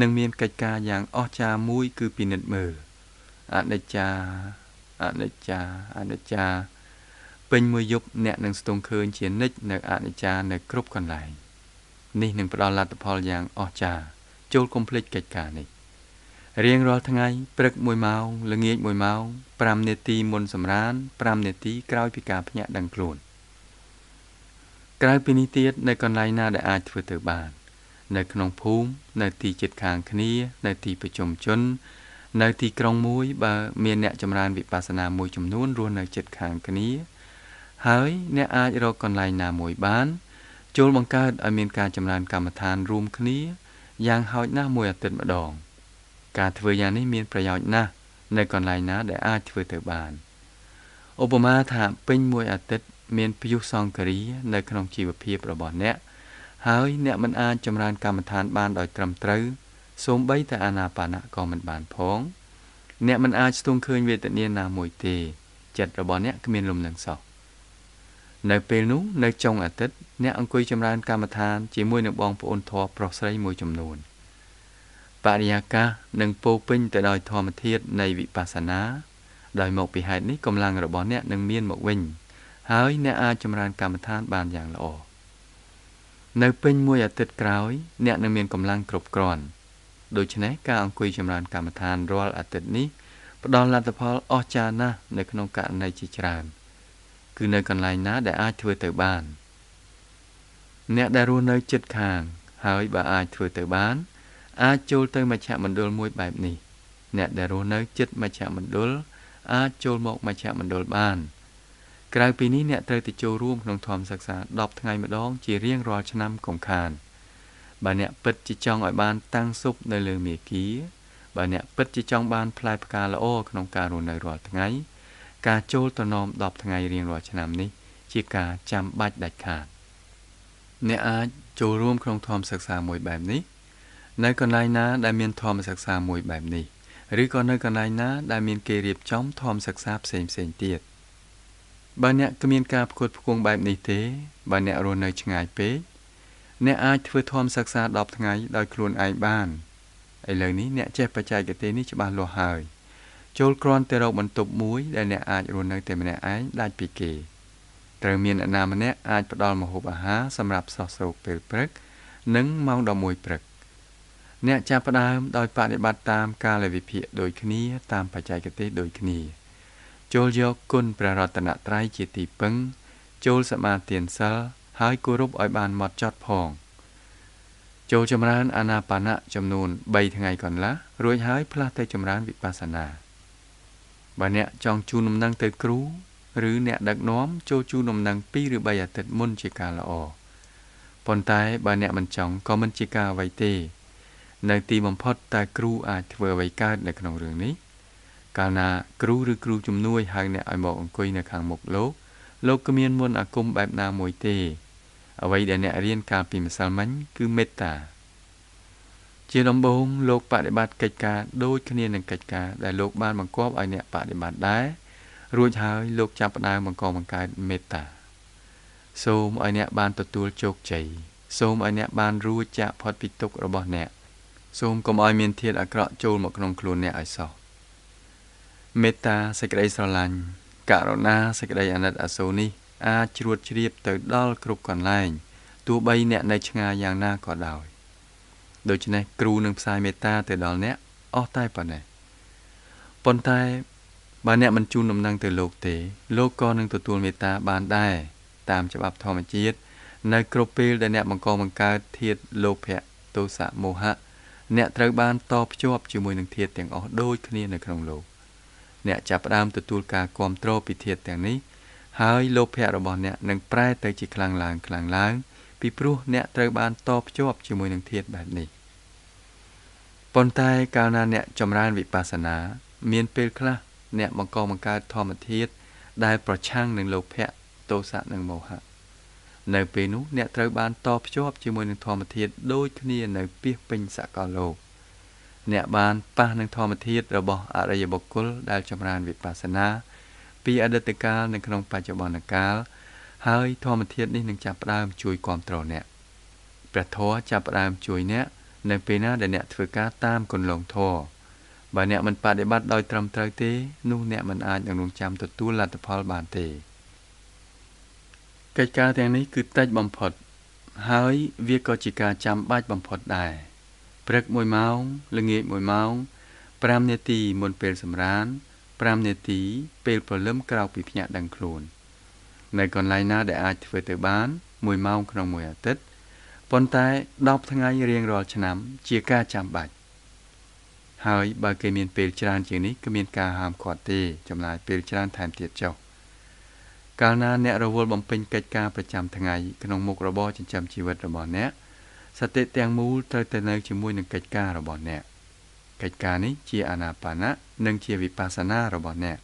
នឹងមានកិច្ចការយ៉ាងអស្ចារ្យមួយគឺពិនិត្យមើលអនិច្ចាអនិច្ចាអនិច្ចាពេញមួយយប់អ្នកនឹងស្ទង់ឃើញជានិច្ចនៅអនិច្ចានៅគ្រប់កន្លែងនេះនឹងផ្ដល់លទ្ធផលយ៉ាងអស្ចារ្យចូលកុំភ្លេចកិច្ចការនេះរៀងរាល់ថ្ងៃព្រឹក1ម៉ោងល្ងាច1ម៉ោង5នាទីមុនសម្រាន5នាទីក្រោយពីការភ្ញាក់ដឹងខ្លួនក្រៅពីនេះទៀតនៅកន្លែងណាដែលអាចធ្វើទៅបាននៅក្នុងភូមិនៅទីជិតខាងគ្នានៅទីប្រជុំជននៅទីក្រុងមួយបើមានអ្នកចម្រើនវិបស្សនាមួយចំនួនរស់នៅជិតខាងគ្នាហើយអ្នកអាចរកកន្លែងណាមួយបានចូលបង្កើតឲ្យមានការចម្រើនកម្មដ្ឋានរួមគ្នាយ៉ាងហោចណាស់មួយអាទិត្យម្ដងការធ្វើយ៉ាងនេះមានប្រយោជន៍ណាស់នៅកន្លែងណាដែលអាចធ្វើទៅបានឧបមាថាពេញមួយអាទិត្យមានព្យុះសង្ឃរានៅក្នុងជីវភាពរបស់អ្នកហើយអ្នកមិនអាចចម្រើនកម្មដ្ឋានបានដោយត្រឹមត្រូវសូម្បីតែអានាបានៈក៏មិនបានផងអ្នកមិនអាចស្ទង់ឃើញវេទនាណាមួយទេចិត្តរបស់អ្នកគ្មានលំនឹងសោះនៅពេលនោះនៅចុងអាទិត្យអ្នកអង្គុយចម្រើនកម្មដ្ឋានជាមួយនឹងបងប្អូនធម៌ប្រុសស្រីមួយចំនួនបរិយាកាសនឹងពោពេញទៅដោយធម្មធាតុនៃវិបស្សនាដោយមកពីហេតុនេះកម្លាំងរបស់អ្នកនឹងមានមកវិញហើយអ្នកអាចចម្រើនកម្មដ្ឋានបានយ៉ាងល្អនៅពេញមួយអាទិត្យក្រោយអ្នកនឹងមានកម្លាំងគ្រប់គ្រាន់ដូច្នេះការអង្គុយចម្រើនកម្មដ្ឋានរាល់អាទិត្យនេះផ្ដល់លទ្ធផលអស្ចារ្យណាស់នៅក្នុងករណីជាច្រើនគឺនៅកន្លែងណាដែលអាចធ្វើទៅបានអ្នកដែលរស់នៅជិតខាងហើយបើអាចធ្វើទៅបានអាចចូលទៅមជ្ឈមណ្ឌលមួយបែបនេះអ្នកដែលរស់នៅជិតមជ្ឈមណ្ឌលអាចចូលមកមជ្ឈមណ្ឌលបានក្រៅពីនេះអ្នកត្រូវទៅចូលរួមក្នុងធម្មសិក្សា10ថ្ងៃម្ដងជារៀងរាល់ឆ្នាំកុំខានបើអ្នកពិតជាចង់ឲ្យបានតាំងសុបនៅលើមាគ៌ាបើអ្នកពិតជាចង់បានផ្លែផ្កាល្អក្នុងការរស់នៅរាល់ថ្ងៃការចូលតំណម10ថ្ងៃរៀងរាល់ឆ្នាំនេះជាការចាំបាច់ដាច់ខាតអ្នកអាចចូលរួមក្នុងធម្មសិក្សាមួយបែបនេះនៅកន្លែងណាដែលមានធម្មសិក្សាមួយបែបនេះឬក៏នៅកន្លែងណាដែលមានគេរៀបចំធម្មសិក្សាផ្សេងផ្សេងទៀតបើអ្នកគ្មានការផ្គត់ផ្គង់បែបនេះទេបើអ្នករស់នៅឆ្ងាយពេកអ្នកអាចធ្វើធម្មសិក្សា10ថ្ងៃដោយខ្លួនឯងបានឥឡូវនេះអ្នកចេះបច្ចេកទេសនេះច្បាស់លាស់ហើយចូលគ្រាន់តែរកបន្ទប់មួយដែលអ្នកអាចរស់នៅតែម្នាក់ឯងដាច់ពីគេត្រូវមានអ្នកណាម្នាក់អាចផ្ដល់ម្ហូបអាហារសម្រាប់ស្រស់ស្រូបពេលព្រឹកនិងម៉ោង11ព្រឹកអ្នកចាប់ផ្ដើមដោយបដិបត្តិតាមកាលវិភាគដូចគ្នាតាមបច្ចេកទេសដូចគ្នាចូលយកគុណព្រះរតនត្រ័យជាទីពឹងចូលសមាទានសិលហើយគោរពឲ្យបានម៉ត់ចត់ផងចូលចម្រើនអានាបានៈចំនួន3ថ្ងៃកន្លះរួចហើយផ្លាស់ទៅចម្រើនវិបស្សនាបើអ្នកចង់ជូនដំណឹងទៅគ្រូឬអ្នកដឹកនាំចូលជូនដំណឹង2ឬ3អាទិត្យមុនជាការល្អប៉ុន្តែបើអ្នកមិនចង់ក៏មិនជាការអ្វីទេនៅទីបំផុតតើគ្រូអាចធ្វើអ្វីកើតនៅក្នុងរឿងនេះកាលណាគ្រូឬគ្រូជំនួយហៅអ្នកឲ្យមកអង្គុយនៅខាងមុខលោកលោកគ្មានមន្តអាគមបែបណាមួយទេអ្វីដែលអ្នករៀនកាលពីម្សិលមិញគឺមេត្តាជាដំបូងលោកបដិបត្តិកិច្ចការដូចគ្នានឹងកិច្ចការដែលលោកបានបង្គាប់ឲ្យអ្នកបដិបត្តិដែររួចហើយលោកចាប់ផ្ដើមបង្កបង្កើតមេត្តាសូមឲ្យអ្នកបានទទួលជោគជ័យសូមឲ្យអ្នកបានរួចចាកផុតពីទុក្ខរបស់អ្នកសូមកុំឲ្យមានធាតុអាក្រក់ចូលមកក្នុងខ្លួនអ្នកឲ្យសោះមេត្តាសេចក្តីស្រឡាញ់ករុណាសេចក្តីអាណិតអាសូរនេះអាចជ្រួតជ្រាបទៅដល់គ្រប់កន្លែងទោះបីអ្នកនៅឆ្ងាយយ៉ាងណាក៏ដោយដូច្នេះគ្រូនឹងផ្សាយមេត្តាទៅដល់អ្នកអស់តែប៉ុណ្ណេះប៉ុន្តែបើអ្នកមិនជូនដំណឹងទៅលោកទេលោកក៏នឹងទទួលមេត្តាបានដែរតាមច្បាប់ធម្មជាតិនៅគ្រប់ពេលដែលអ្នកបង្កបង្កើតធាតុលោភៈទោសៈមោហៈអ្នកត្រូវបានតភ្ជាប់ជាមួយនឹងធាតុទាំងអស់ដូចគ្នានៅក្នុងលោកអ្នកចាប់ផ្ដើមទទួលការគាំទ្រពីធាតុទាំងនេះហើយលោភៈរបស់អ្នកនឹងប្រែទៅជាខ្លាំងឡើងខ្លាំងឡើងពីព្រោះអ្នកត្រូវបានតភ្ជាប់ជាមួយនឹងធាតុបែបនេះប៉ុន្តែកាលណាអ្នកចម្រើនវិបស្សនាមានពេលខ្លះអ្នកបង្កបង្កើតធម្មធាតុដែលប្រឆាំងនឹងលោភៈទោសៈនិងមោហៈនៅពេលនោះអ្នកត្រូវបានតភ្ជាប់ជាមួយនឹងធម្មធាតុដូចគ្នានៅពាសពេញសកលលោកអ្នកបានប៉ះនឹងធម្មធាតុរបស់អរិយបុគ្គលដែលចម្រើនវិបស្សនាពីអតីតកាលនៅក្នុងបច្ចុប្បន្នកាល ហើយធម្មធាតុនេះនឹងចាប់ផ្ដើមជួយគាំទ្រអ្នក ព្រះធម៌ចាប់ផ្ដើមជួយអ្នកនៅពេលណាដែលអ្នកធ្វើការតាមគន្លងធម៌បើអ្នកមិនបដិបត្តិដោយត្រឹមត្រូវទេនោះអ្នកមិនអាចនឹងរងចាំទទួលលទ្ធផលបានទេកិច្ចការទាំងនេះគឺតិចបំផុតហើយវាក៏ជាការចាំបាច់បំផុតដែរព្រឹក1ម៉ោងល្ងាច1ម៉ោង5នាទីមុនពេលសម្រាន5នាទីពេលព្រលឹមក្រោកពីភ្ញាក់ដឹងខ្លួននៅកន្លែងណាដែលអាចធ្វើទៅបាន1ម៉ោងក្នុងមួយអាទិត្យប៉ុន្តែ10ថ្ងៃរៀងរាល់ឆ្នាំជាការចាំបាច់ហើយបើគេមានពេលច្រើនជាងនេះគ្មានការហាមឃាត់ទេចំណាយពេលច្រើនថែមទៀតចុះកាលណាអ្នករវល់បំពេញកិច្ចការប្រចាំថ្ងៃក្នុងមុខរបរចិញ្ចឹមជីវិតរបស់អ្នកសតិទាំងមូលត្រូវតែនៅជាមួយនឹងកិច្ចការរបស់អ្នកកិច្ចការនេះជាអានាបានៈនិងជាវិបស្សនារបស់អ្នក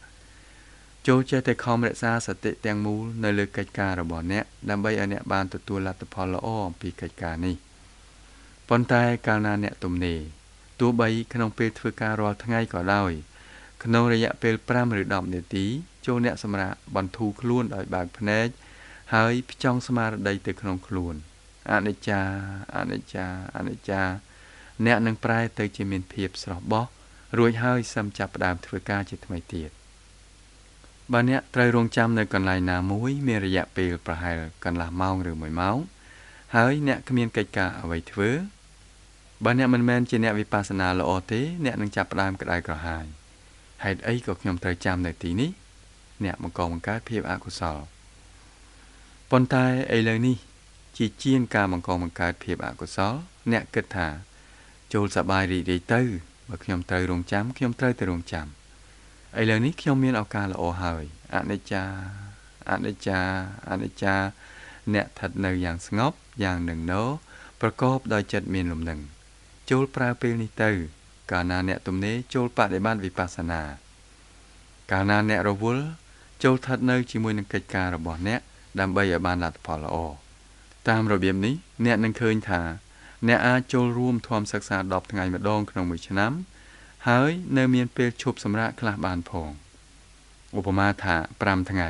ចូលចេះតែខំរក្សាសតិទាំងមូលនៅលើកិច្ចការរបស់អ្នកដើម្បីឲ្យអ្នកបានទទួលលទ្ធផលល្អអំពីកិច្ចការនេះប៉ុន្តែកាលណាអ្នកទំនេរទោះបីក្នុងពេលធ្វើការរាល់ថ្ងៃក៏ដោយក្នុងរយៈពេល5ឬ10នាទីចូលអ្នកសម្រាកបន្ធូរខ្លួនដោយបើកភ្នែកហើយផ្ចង់ស្មារតីទៅក្នុងខ្លួនអនិច្ចាអនិច្ចាអនិច្ចាអ្នកនឹងប្រែទៅជាមានភាពស្រស់បោះរួចហើយសឹមចាប់ផ្ដើមធ្វើការជាថ្មីទៀតបើអ្នកត្រូវរងចាំនៅកន្លែងណាមួយមានរយៈពេលប្រហែលកន្លះម៉ោងឬ1ម៉ោងហើយអ្នកគ្មានកិច្ចការអ្វីធ្វើបើអ្នកមិនមែនជាអ្នកវិបស្សនាល្អទេអ្នកនឹងចាប់ផ្ដើមក្តៅក្រហាយហេតុអីក៏ខ្ញុំត្រូវចាំនៅទីនេះអ្នកបង្កបង្កើតភាពអកុសលប៉ុន្តែឥឡូវនេះជាជាងការបង្កបង្កើតភាពអកុសលអ្នកគិតថាចូលសប្បាយរីករាយទៅបើខ្ញុំត្រូវរងចាំខ្ញុំត្រូវតែរងចាំឥឡូវនេះខ្ញុំមានឱកាសល្អហើយអនិច្ចាអនិច្ចាអនិច្ចាអ្នកស្ថិតនៅយ៉ាងស្ងប់យ៉ាងនឹងណប្រកបដោយចិត្តមានលំនឹងចូលប្រើពេលនេះទៅកាលណាអ្នកទំនេរចូលបដិបត្តិវិបស្សនាកាលណាអ្នករវល់ចូលស្ថិតនៅជាមួយនឹងកិច្ចការរបស់អ្នកដើម្បីឲ្យបានលទ្ធផលល្អតាមរបៀបនេះអ្នកនឹងឃើញថាអ្នកអាចចូលរួមធម្មសិក្សា10ថ្ងៃម្ដងក្នុងមួយឆ្នាំហើយនៅមានពេលឈប់សម្រាកខ្លះបានផងឧបមាថា5ថ្ងៃ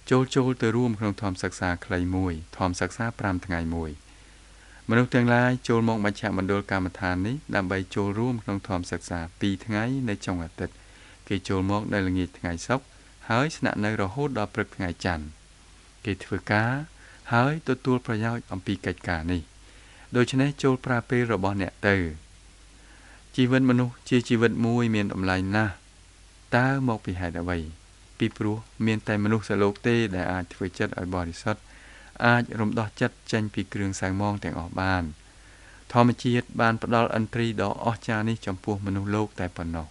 ចូលទៅរួមក្នុងធម្មសិក្សាខ្លីមួយធម្មសិក្សា5ថ្ងៃមួយមនុស្សទាំងឡាយចូលមកមជ្ឈមណ្ឌលកម្មដ្ឋាននេះដើម្បីចូលរួមក្នុងធម្មសិក្សា2ថ្ងៃនៅចុងអាទិត្យគេចូលមកនៅល្ងាចថ្ងៃសុក្រហើយស្នាក់នៅរហូតដល់ព្រឹកថ្ងៃច័ន្ទគេធ្វើការហើយទទួលប្រយោជន៍អំពីកិច្ចការនេះដូច្នេះចូលប្រើពេលរបស់អ្នកទៅជីវិតមនុស្សជាជីវិតមួយមានតម្លៃណាស់តើមកពីហេតុអ្វីពីព្រោះមានតែមនុស្សលោកទេដែលអាចធ្វើចិត្តឲ្យបរិសុទ្ធអាចរំដោះចិត្តចេញពីគ្រឿងសៅមងទាំងអស់បានធម្មជាតិបានផ្ដល់ឥន្ទ្រីដ៏អស្ចារ្យនេះចំពោះមនុស្សលោកតែប៉ុណ្ណោះ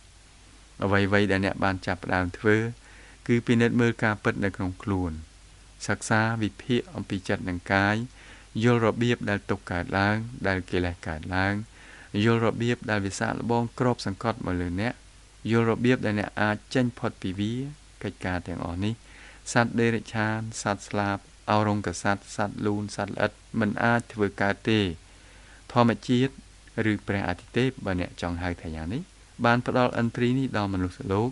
អ្វីៗដែលអ្នកបានចាប់ផ្ដើមធ្វើគឺពិនិត្យមើលការពិតនៅក្នុងខ្លួនសិក្សាវិភាគអំពីចិត្តនិងកាយយល់របៀបដែលទុក្ខកើតឡើងដែលកិលេសកើតឡើងយល់របៀបដែលវិសាកល្បងគ្របសង្កត់មកលើអ្នកយល់របៀបដែលអ្នកអាចចេញផុតពីវាកិច្ចការទាំងអស់នេះសត្វដេរិច្ឆានសត្វស្លាបអរងកសត្វសត្វលូនសត្វល្អិតមិនអាចធ្វើកើតទេធម្មជាតិឬព្រះអាទិទេពបើអ្នកចង់ហៅថាយ៉ាងនេះបានផ្ដល់ឥន្ទ្រីនេះដល់មនុស្សលោក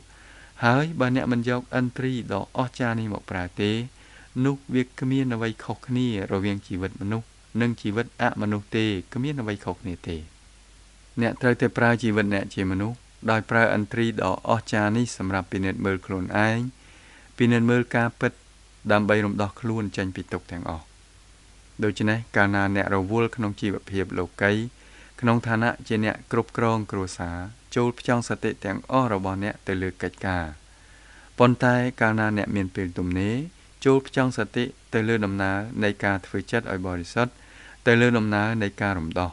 ហើយបើអ្នកមិនយកឥន្ទ្រីដ៏អស្ចារ្យនេះមកប្រើទេនោះវាគ្មានអ្វីខុសគ្នារវាងជីវិតមនុស្សនិងជីវិតអមនុស្សទេគ្មានអ្វីខុសគ្នាទេអ្នកត្រូវតែប្រើជីវិតអ្នកជាមនុស្សដោយប្រើឥន្ទ្រីដ៏អស្ចារ្យនេះសម្រាប់ពិនិត្យមើលខ្លួនឯងពិនិត្យមើលការពិតដើម្បីរំដោះខ្លួនចេញពីទុក្ខទាំងអស់ដូច្នេះកាលណាអ្នករវល់ក្នុងជីវភាពលោកីក្នុងឋានៈជាអ្នកគ្រប់គ្រងគ្រួសារចូលផ្ចង់សតិទាំងអស់របស់អ្នកទៅលើកិច្ចការប៉ុន្តែកាលណាអ្នកមានពេលទំនេរចូលផ្ចង់សតិទៅលើដំណើរនៃការធ្វើចិត្តឲ្យបរិសុទ្ធទៅលើដំណើរនៃការរំដោះ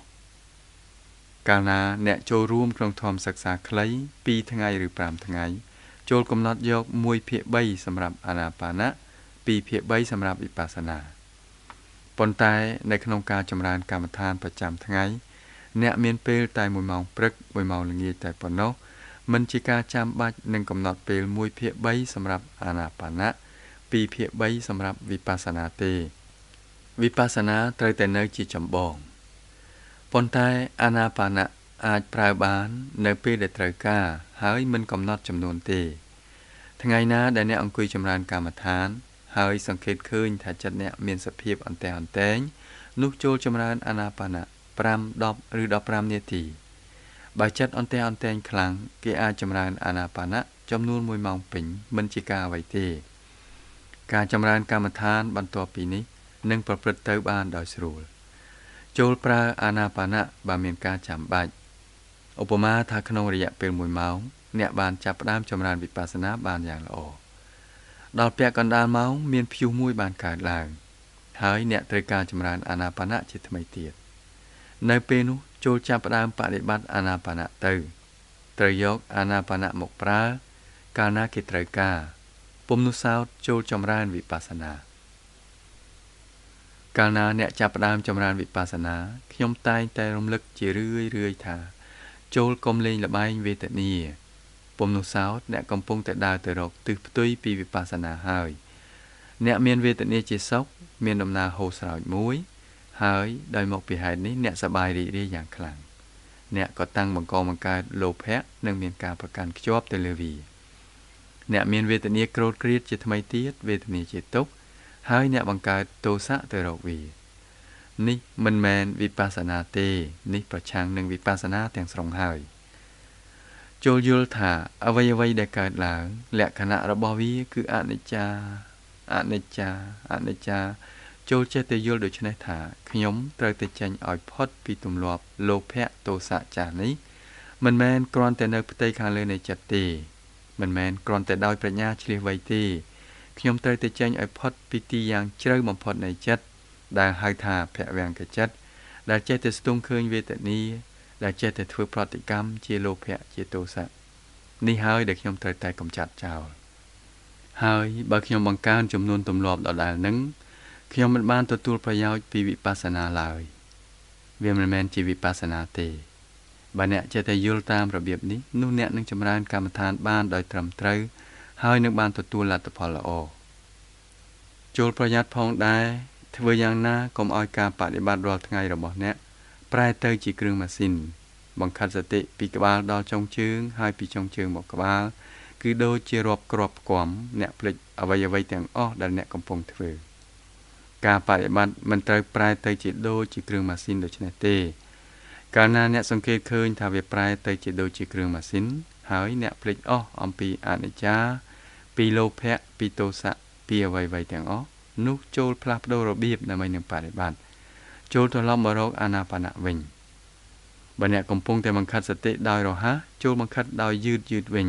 កាលណាអ្នកចូលរួមក្នុងធម្មសិក្សាខ្លី2ថ្ងៃឬ5ថ្ងៃចូលកំណត់យក1/3សម្រាប់អានាបានៈ2/3សម្រាប់វិបស្សនាប៉ុន្តែនៅក្នុងការចម្រើនកម្មដ្ឋានប្រចាំថ្ងៃអ្នកមានពេលតែ1ម៉ោងព្រឹក1ម៉ោងល្ងាចតែប៉ុណ្ណោះមិនជាការចាំបាច់នឹងកំណត់ពេល1/3សម្រាប់អានាបានៈ2/3សម្រាប់វិបស្សនាទេវិបស្សនាត្រូវតែនៅជាចម្បងប៉ុន្តែអានាបានៈអាចប្រើបាននៅពេលដែលត្រូវការហើយមិនកំណត់ចំនួនទេថ្ងៃណាដែលអ្នកអង្គុយចម្រើនកម្មដ្ឋានហើយសង្កេតឃើញថាចិត្តអ្នកមានសភាពអន្ទះអន្ទែង នោះចូលចម្រើនអានាបាណៈ5 10ឬ15នាទីបើចិត្តអន្ទះអន្ទែងខ្លាំងគេអាចចម្រើនអានាបាណៈចំនួន1ម៉ោងពេញមិនជាការអ្វីទេការចម្រើនកម្មដ្ឋានបន្ទាប់ពីនេះនឹងប្រព្រឹត្តទៅបានដោយស្រួលចូលប្រើអានាបាណៈបើមានការចាំបាច់ឧបមាថាក្នុងរយៈពេល1ម៉ោងអ្នកបានចាប់ផ្ដើមចម្រើនវិបស្សនាបានយ៉ាងល្អដល់ពាក់កណ្ដាលម៉ោងមានព្យុះមួយបានកើតឡើងហើយអ្នកត្រូវការចម្រើនអានាបាណៈជាថ្មីទៀតនៅពេលនោះចូលចាប់ផ្ដើមបដិបត្តិអានាបាណៈទៅត្រូវយកអានាបាណៈមកប្រើកាលណាគេត្រូវការពុំនោះសោតចូលចម្រើនវិបស្សនាកាលណាអ្នកចាប់ផ្ដើមចម្រើនវិបស្សនាខ្ញុំតែងតែរំលឹកជារឿយៗថាចូលកុំលេងល្បែងវេទនាពុំនោះសោតអ្នកកំពុងតែដើរទៅរកទិសផ្ទុយពីវិបស្សនាហើយអ្នកមានវេទនាជាសុខមានដំណើរហូរស្រោចមួយហើយដោយមកពីហេតុនេះអ្នកសប្បាយរីករាយយ៉ាងខ្លាំងអ្នកក៏តាំងបង្កបង្កើតលោភៈនិងមានការប្រកាន់ខ្ជាប់ទៅលើវាអ្នកមានវេទនាក្រោធក្រៀតជាថ្មីទៀតវេទនាជាទុក្ខហើយអ្នកបង្កើតទោសៈទៅរកវានេះមិនមែនវិបស្សនាទេនេះប្រឆាំងនឹងវិបស្សនាទាំងស្រុងហើយចូលយល់ថាអ្វីៗដែលកើតឡើងលក្ខណៈរបស់វាគឺអនិច្ចាអនិច្ចាអនិច្ចាចូលចេះតែយល់ដូច្នេះថាខ្ញុំត្រូវតែចេញឲ្យផុតពីទម្លាប់លោភៈទោសៈចាស់នេះមិនមែនគ្រាន់តែនៅផ្ទៃខាងលើនៃចិត្តទេមិនមែនគ្រាន់តែដោយប្រាជ្ញាឈ្លាសវៃទេខ្ញុំត្រូវតែចេញឲ្យផុតពីទីយ៉ាងជ្រៅបំផុតនៃចិត្តដែលហៅថាភវង្គចិត្តដែលចេះតែស្ទង់ឃើញវេទនាដែលចេះតែធ្វើប្រតិកម្មជាលោភៈជាទោសៈនេះហើយដែលខ្ញុំត្រូវតែកម្ចាត់ចោលហើយបើខ្ញុំបង្កើនចំនួនទម្លាប់ដដែលនឹងខ្ញុំមិនបានទទួលប្រយោជន៍ពីវិបស្សនាឡើយវាមិនមែនជាវិបស្សនាទេបើអ្នកចេះតែយល់តាមរបៀបនេះនោះអ្នកនឹងចម្រើនកម្មដ្ឋានបានដោយត្រឹមត្រូវហើយនឹងបានទទួលលទ្ធផលល្អចូលប្រយ័ត្នផងដែរធ្វើយ៉ាងណាកុំឲ្យការបដិបត្តិរាល់ថ្ងៃរបស់អ្នកប្រែទៅជាគ្រឿងម៉ាស៊ីនបង្ខិតសតិពីក្បាលដល់ចុងជើងហើយពីចុងជើងមកក្បាលគឺដូចជារាប់គ្រាប់ផ្គាំអ្នកភ្លេចអ្វីៗទាំងអស់ដែលអ្នកកំពុងធ្វើការបដិបត្តិមិនត្រូវប្រែទៅជាដូចជាគ្រឿងម៉ាស៊ីនដូច្នេះទេកាលណាអ្នកសង្កេតឃើញថាវាប្រែទៅជាដូចជាគ្រឿងម៉ាស៊ីនហើយអ្នកភ្លេចអស់អំពីអនិច្ចាពីលោភៈពីទោសៈពីអ្វីៗទាំងអស់នោះចូលផ្លាស់ប្ដូររបៀបដើម្បីនឹងបដិបត្តិចូលត្រឡប់មករកអានាបាណៈវិញបើអ្នកកំពុងតែបង្ខិតសតិដោយរហ័សចូលបង្ខិតដោយយឺតៗវិញ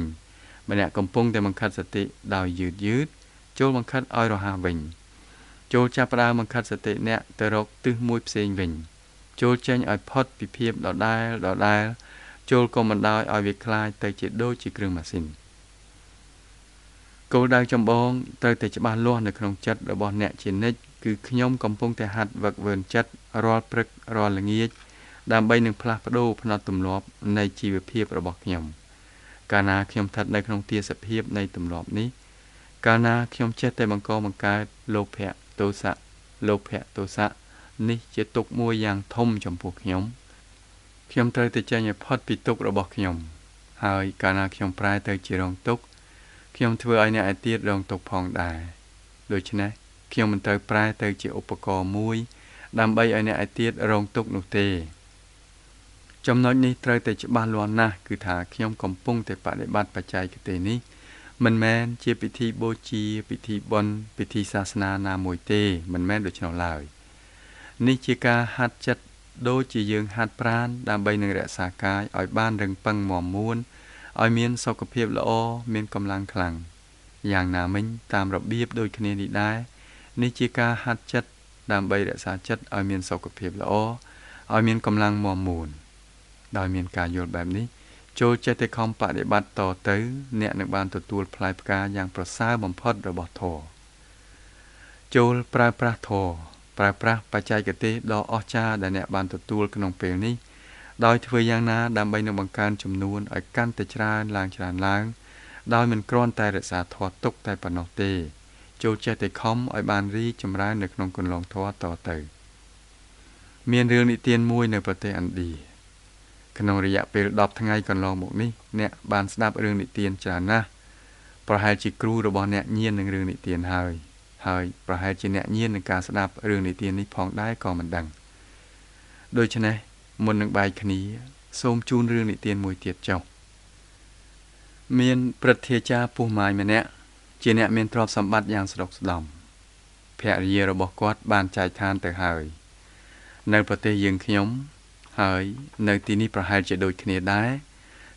បើអ្នកកំពុងតែបង្ខិតសតិដោយយឺតៗចូលបង្ខិតឲ្យរហ័សវិញចូលចាប់ផ្ដើមបង្ខិតសតិអ្នកទៅរកទិសមួយផ្សេងវិញចូលចេញឲ្យផុតពីភាពដដែលចូលកុំបណ្ដោយឲ្យវាคล้ายទៅជាដូចជាគ្រឿងម៉ាស៊ីនគោលដៅចម្បងត្រូវតែច្បាស់លាស់នៅក្នុងចិត្តរបស់អ្នកជានិច្ចគឺខ្ញុំកំពុងតែហាត់វឹកវើចិត្តរាល់ព្រឹករាល់ល្ងាចដើម្បីនឹងផ្លាស់ប្ដូរផ្នត់ទម្លាប់នៃជីវភាពរបស់ខ្ញុំកាលណាខ្ញុំស្ថិតនៅក្នុងទាសភាពនៃទម្លាប់នេះកាលណាខ្ញុំចេះតែបង្កបង្កើតលោភៈទោសៈលោភៈទោសៈនេះជាទុក្ខមួយយ៉ាងធំចំពោះខ្ញុំខ្ញុំត្រូវតែចេញឲ្យផុតពីទុក្ខរបស់ខ្ញុំហើយកាលណាខ្ញុំប្រែទៅជារងទុក្ខខ្ញុំធ្វើឲ្យអ្នកឯទៀតរងទុក្ខផងដែរដូច្នេះខ្ញុំមិនត្រូវប្រែទៅជាឧបករណ៍មួយដើម្បីឲ្យអ្នកឯទៀតរងទុក្ខនោះទេចំណុចនេះត្រូវតែច្បាស់លាស់ណាស់គឺថាខ្ញុំកំពុងតែបដិបត្តិបច្ចេកទេសនេះមិនមែនជាពិធីបូជាពិធីបុណ្យពិធីសាសនាណាមួយទេមិនមែនដូច្នោះឡើយនេះជាការហាត់ចិត្តដូចជាយើងហាត់ប្រាណដើម្បីនឹងរក្សាកាយឲ្យបានរឹងប៉ឹងមាំមួនឲ្យមានសុខភាពល្អមានកម្លាំងខ្លាំងយ៉ាងណាមិញតាមរបៀបដូចគ្នានេះដែរនេះជាការហាត់ចិត្តដើម្បីរក្សាចិត្តឲ្យមានសុខភាពល្អឲ្យមានកម្លាំងមាំមួនដោយមានការយល់បែបនេះចូលចេះតែខំបដិបត្តិតទៅអ្នកនឹងបានទទួលផ្លែផ្កាយ៉ាងប្រសើរបំផុតរបស់ធម៌ចូលប្រើប្រាស់ធម៌ប្រើប្រាស់បច្ចេកទេសដ៏អស្ចារ្យដែលអ្នកបានទទួលក្នុងពេលនេះដោយធ្វើយ៉ាងណាដើម្បីនឹងបង្កើនចំនួនឲ្យកាន់តែច្រើនឡើងច្រើនឡើងដោយមិនគ្រាន់តែរក្សាធម៌ទុកតែប៉ុណ្ណោះទេចូលចេះតែខំឲ្យបានរីកចម្រើននៅក្នុងគន្លងធម៌តទៅមានរឿងនិទានមួយនៅប្រទេសឥណ្ឌាក្នុងរយៈពេល10ថ្ងៃកន្លងមកនេះអ្នកបានស្ដាប់រឿងនិទានច្រើនណាស់ប្រហែលជាគ្រូរបស់អ្នកញៀននឹងរឿងនិទានហើយ ហើយប្រហែលជាអ្នកញៀននឹងការស្ដាប់រឿងនិទាននេះផងដែរក៏មិនដឹងដូច្នេះមុននឹងបែកគ្នាសូមជូនរឿងនិទានមួយទៀតចុះមានព្រឹទ្ធាចារ្យពោះម៉ាយម្នាក់ជាអ្នកមានទ្រព្យសម្បត្តិយ៉ាងស្ដុកស្ដំភរិយារបស់គាត់បានចែកឋានទៅហើយនៅប្រទេសយើងខ្ញុំហើយនៅទីនេះប្រហែលជាដូចគ្នាដែរ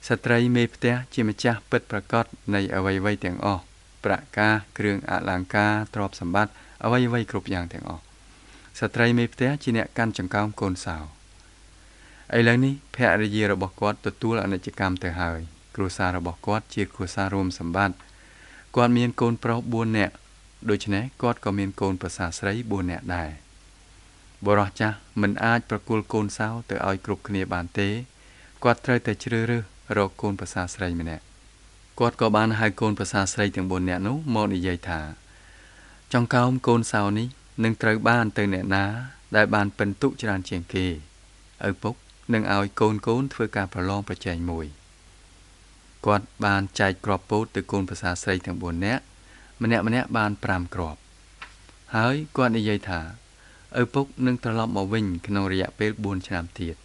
ស្ត្រីមេផ្ទះជាម្ចាស់ពិតប្រាកដនៃអ្វីៗទាំងអស់ប្រាក់កាសគ្រឿងអលង្ការទ្រព្យសម្បត្តិអ្វីៗគ្រប់យ៉ាងទាំងអស់ស្ត្រីមេផ្ទះជាអ្នកកាន់ចង្កោមកូនសោឥឡូវនេះភរិយារបស់គាត់ទទួលអនិច្ចកម្មទៅហើយគ្រួសាររបស់គាត់ជាគ្រួសាររួមសម្បត្តិគាត់មានកូនប្រុស4នាក់ដូច្នេះគាត់ក៏មានកូនប្រសាស្រី4នាក់ដែរបុរសចាស់មិនអាចប្រគល់កូនសោទៅឲ្យគ្រប់គ្នាបានទេគាត់ត្រូវតែជ្រើសរើសរកកូនប្រសាស្រីម្នាក់គាត់ក៏បានហៅកូនប្រសាស្រីទាំង4នាក់នោះមកនិយាយថាចង្កោមកូនសោនេះនឹងត្រូវបានទៅអ្នកណាដែលបានពិន្ទុច្រើនជាងគេឪពុកនឹងឲ្យកូនធ្វើការប្រឡងប្រជែងមួយគាត់បានចែកគ្រាប់ពោតទៅកូនប្រសាស្រីទាំង4នាក់ម្នាក់ៗបាន5គ្រាប់ហើយគាត់និយាយថាឪពុកនឹងត្រឡប់មកវិញក្នុងរយៈពេល4ឆ្នាំទៀត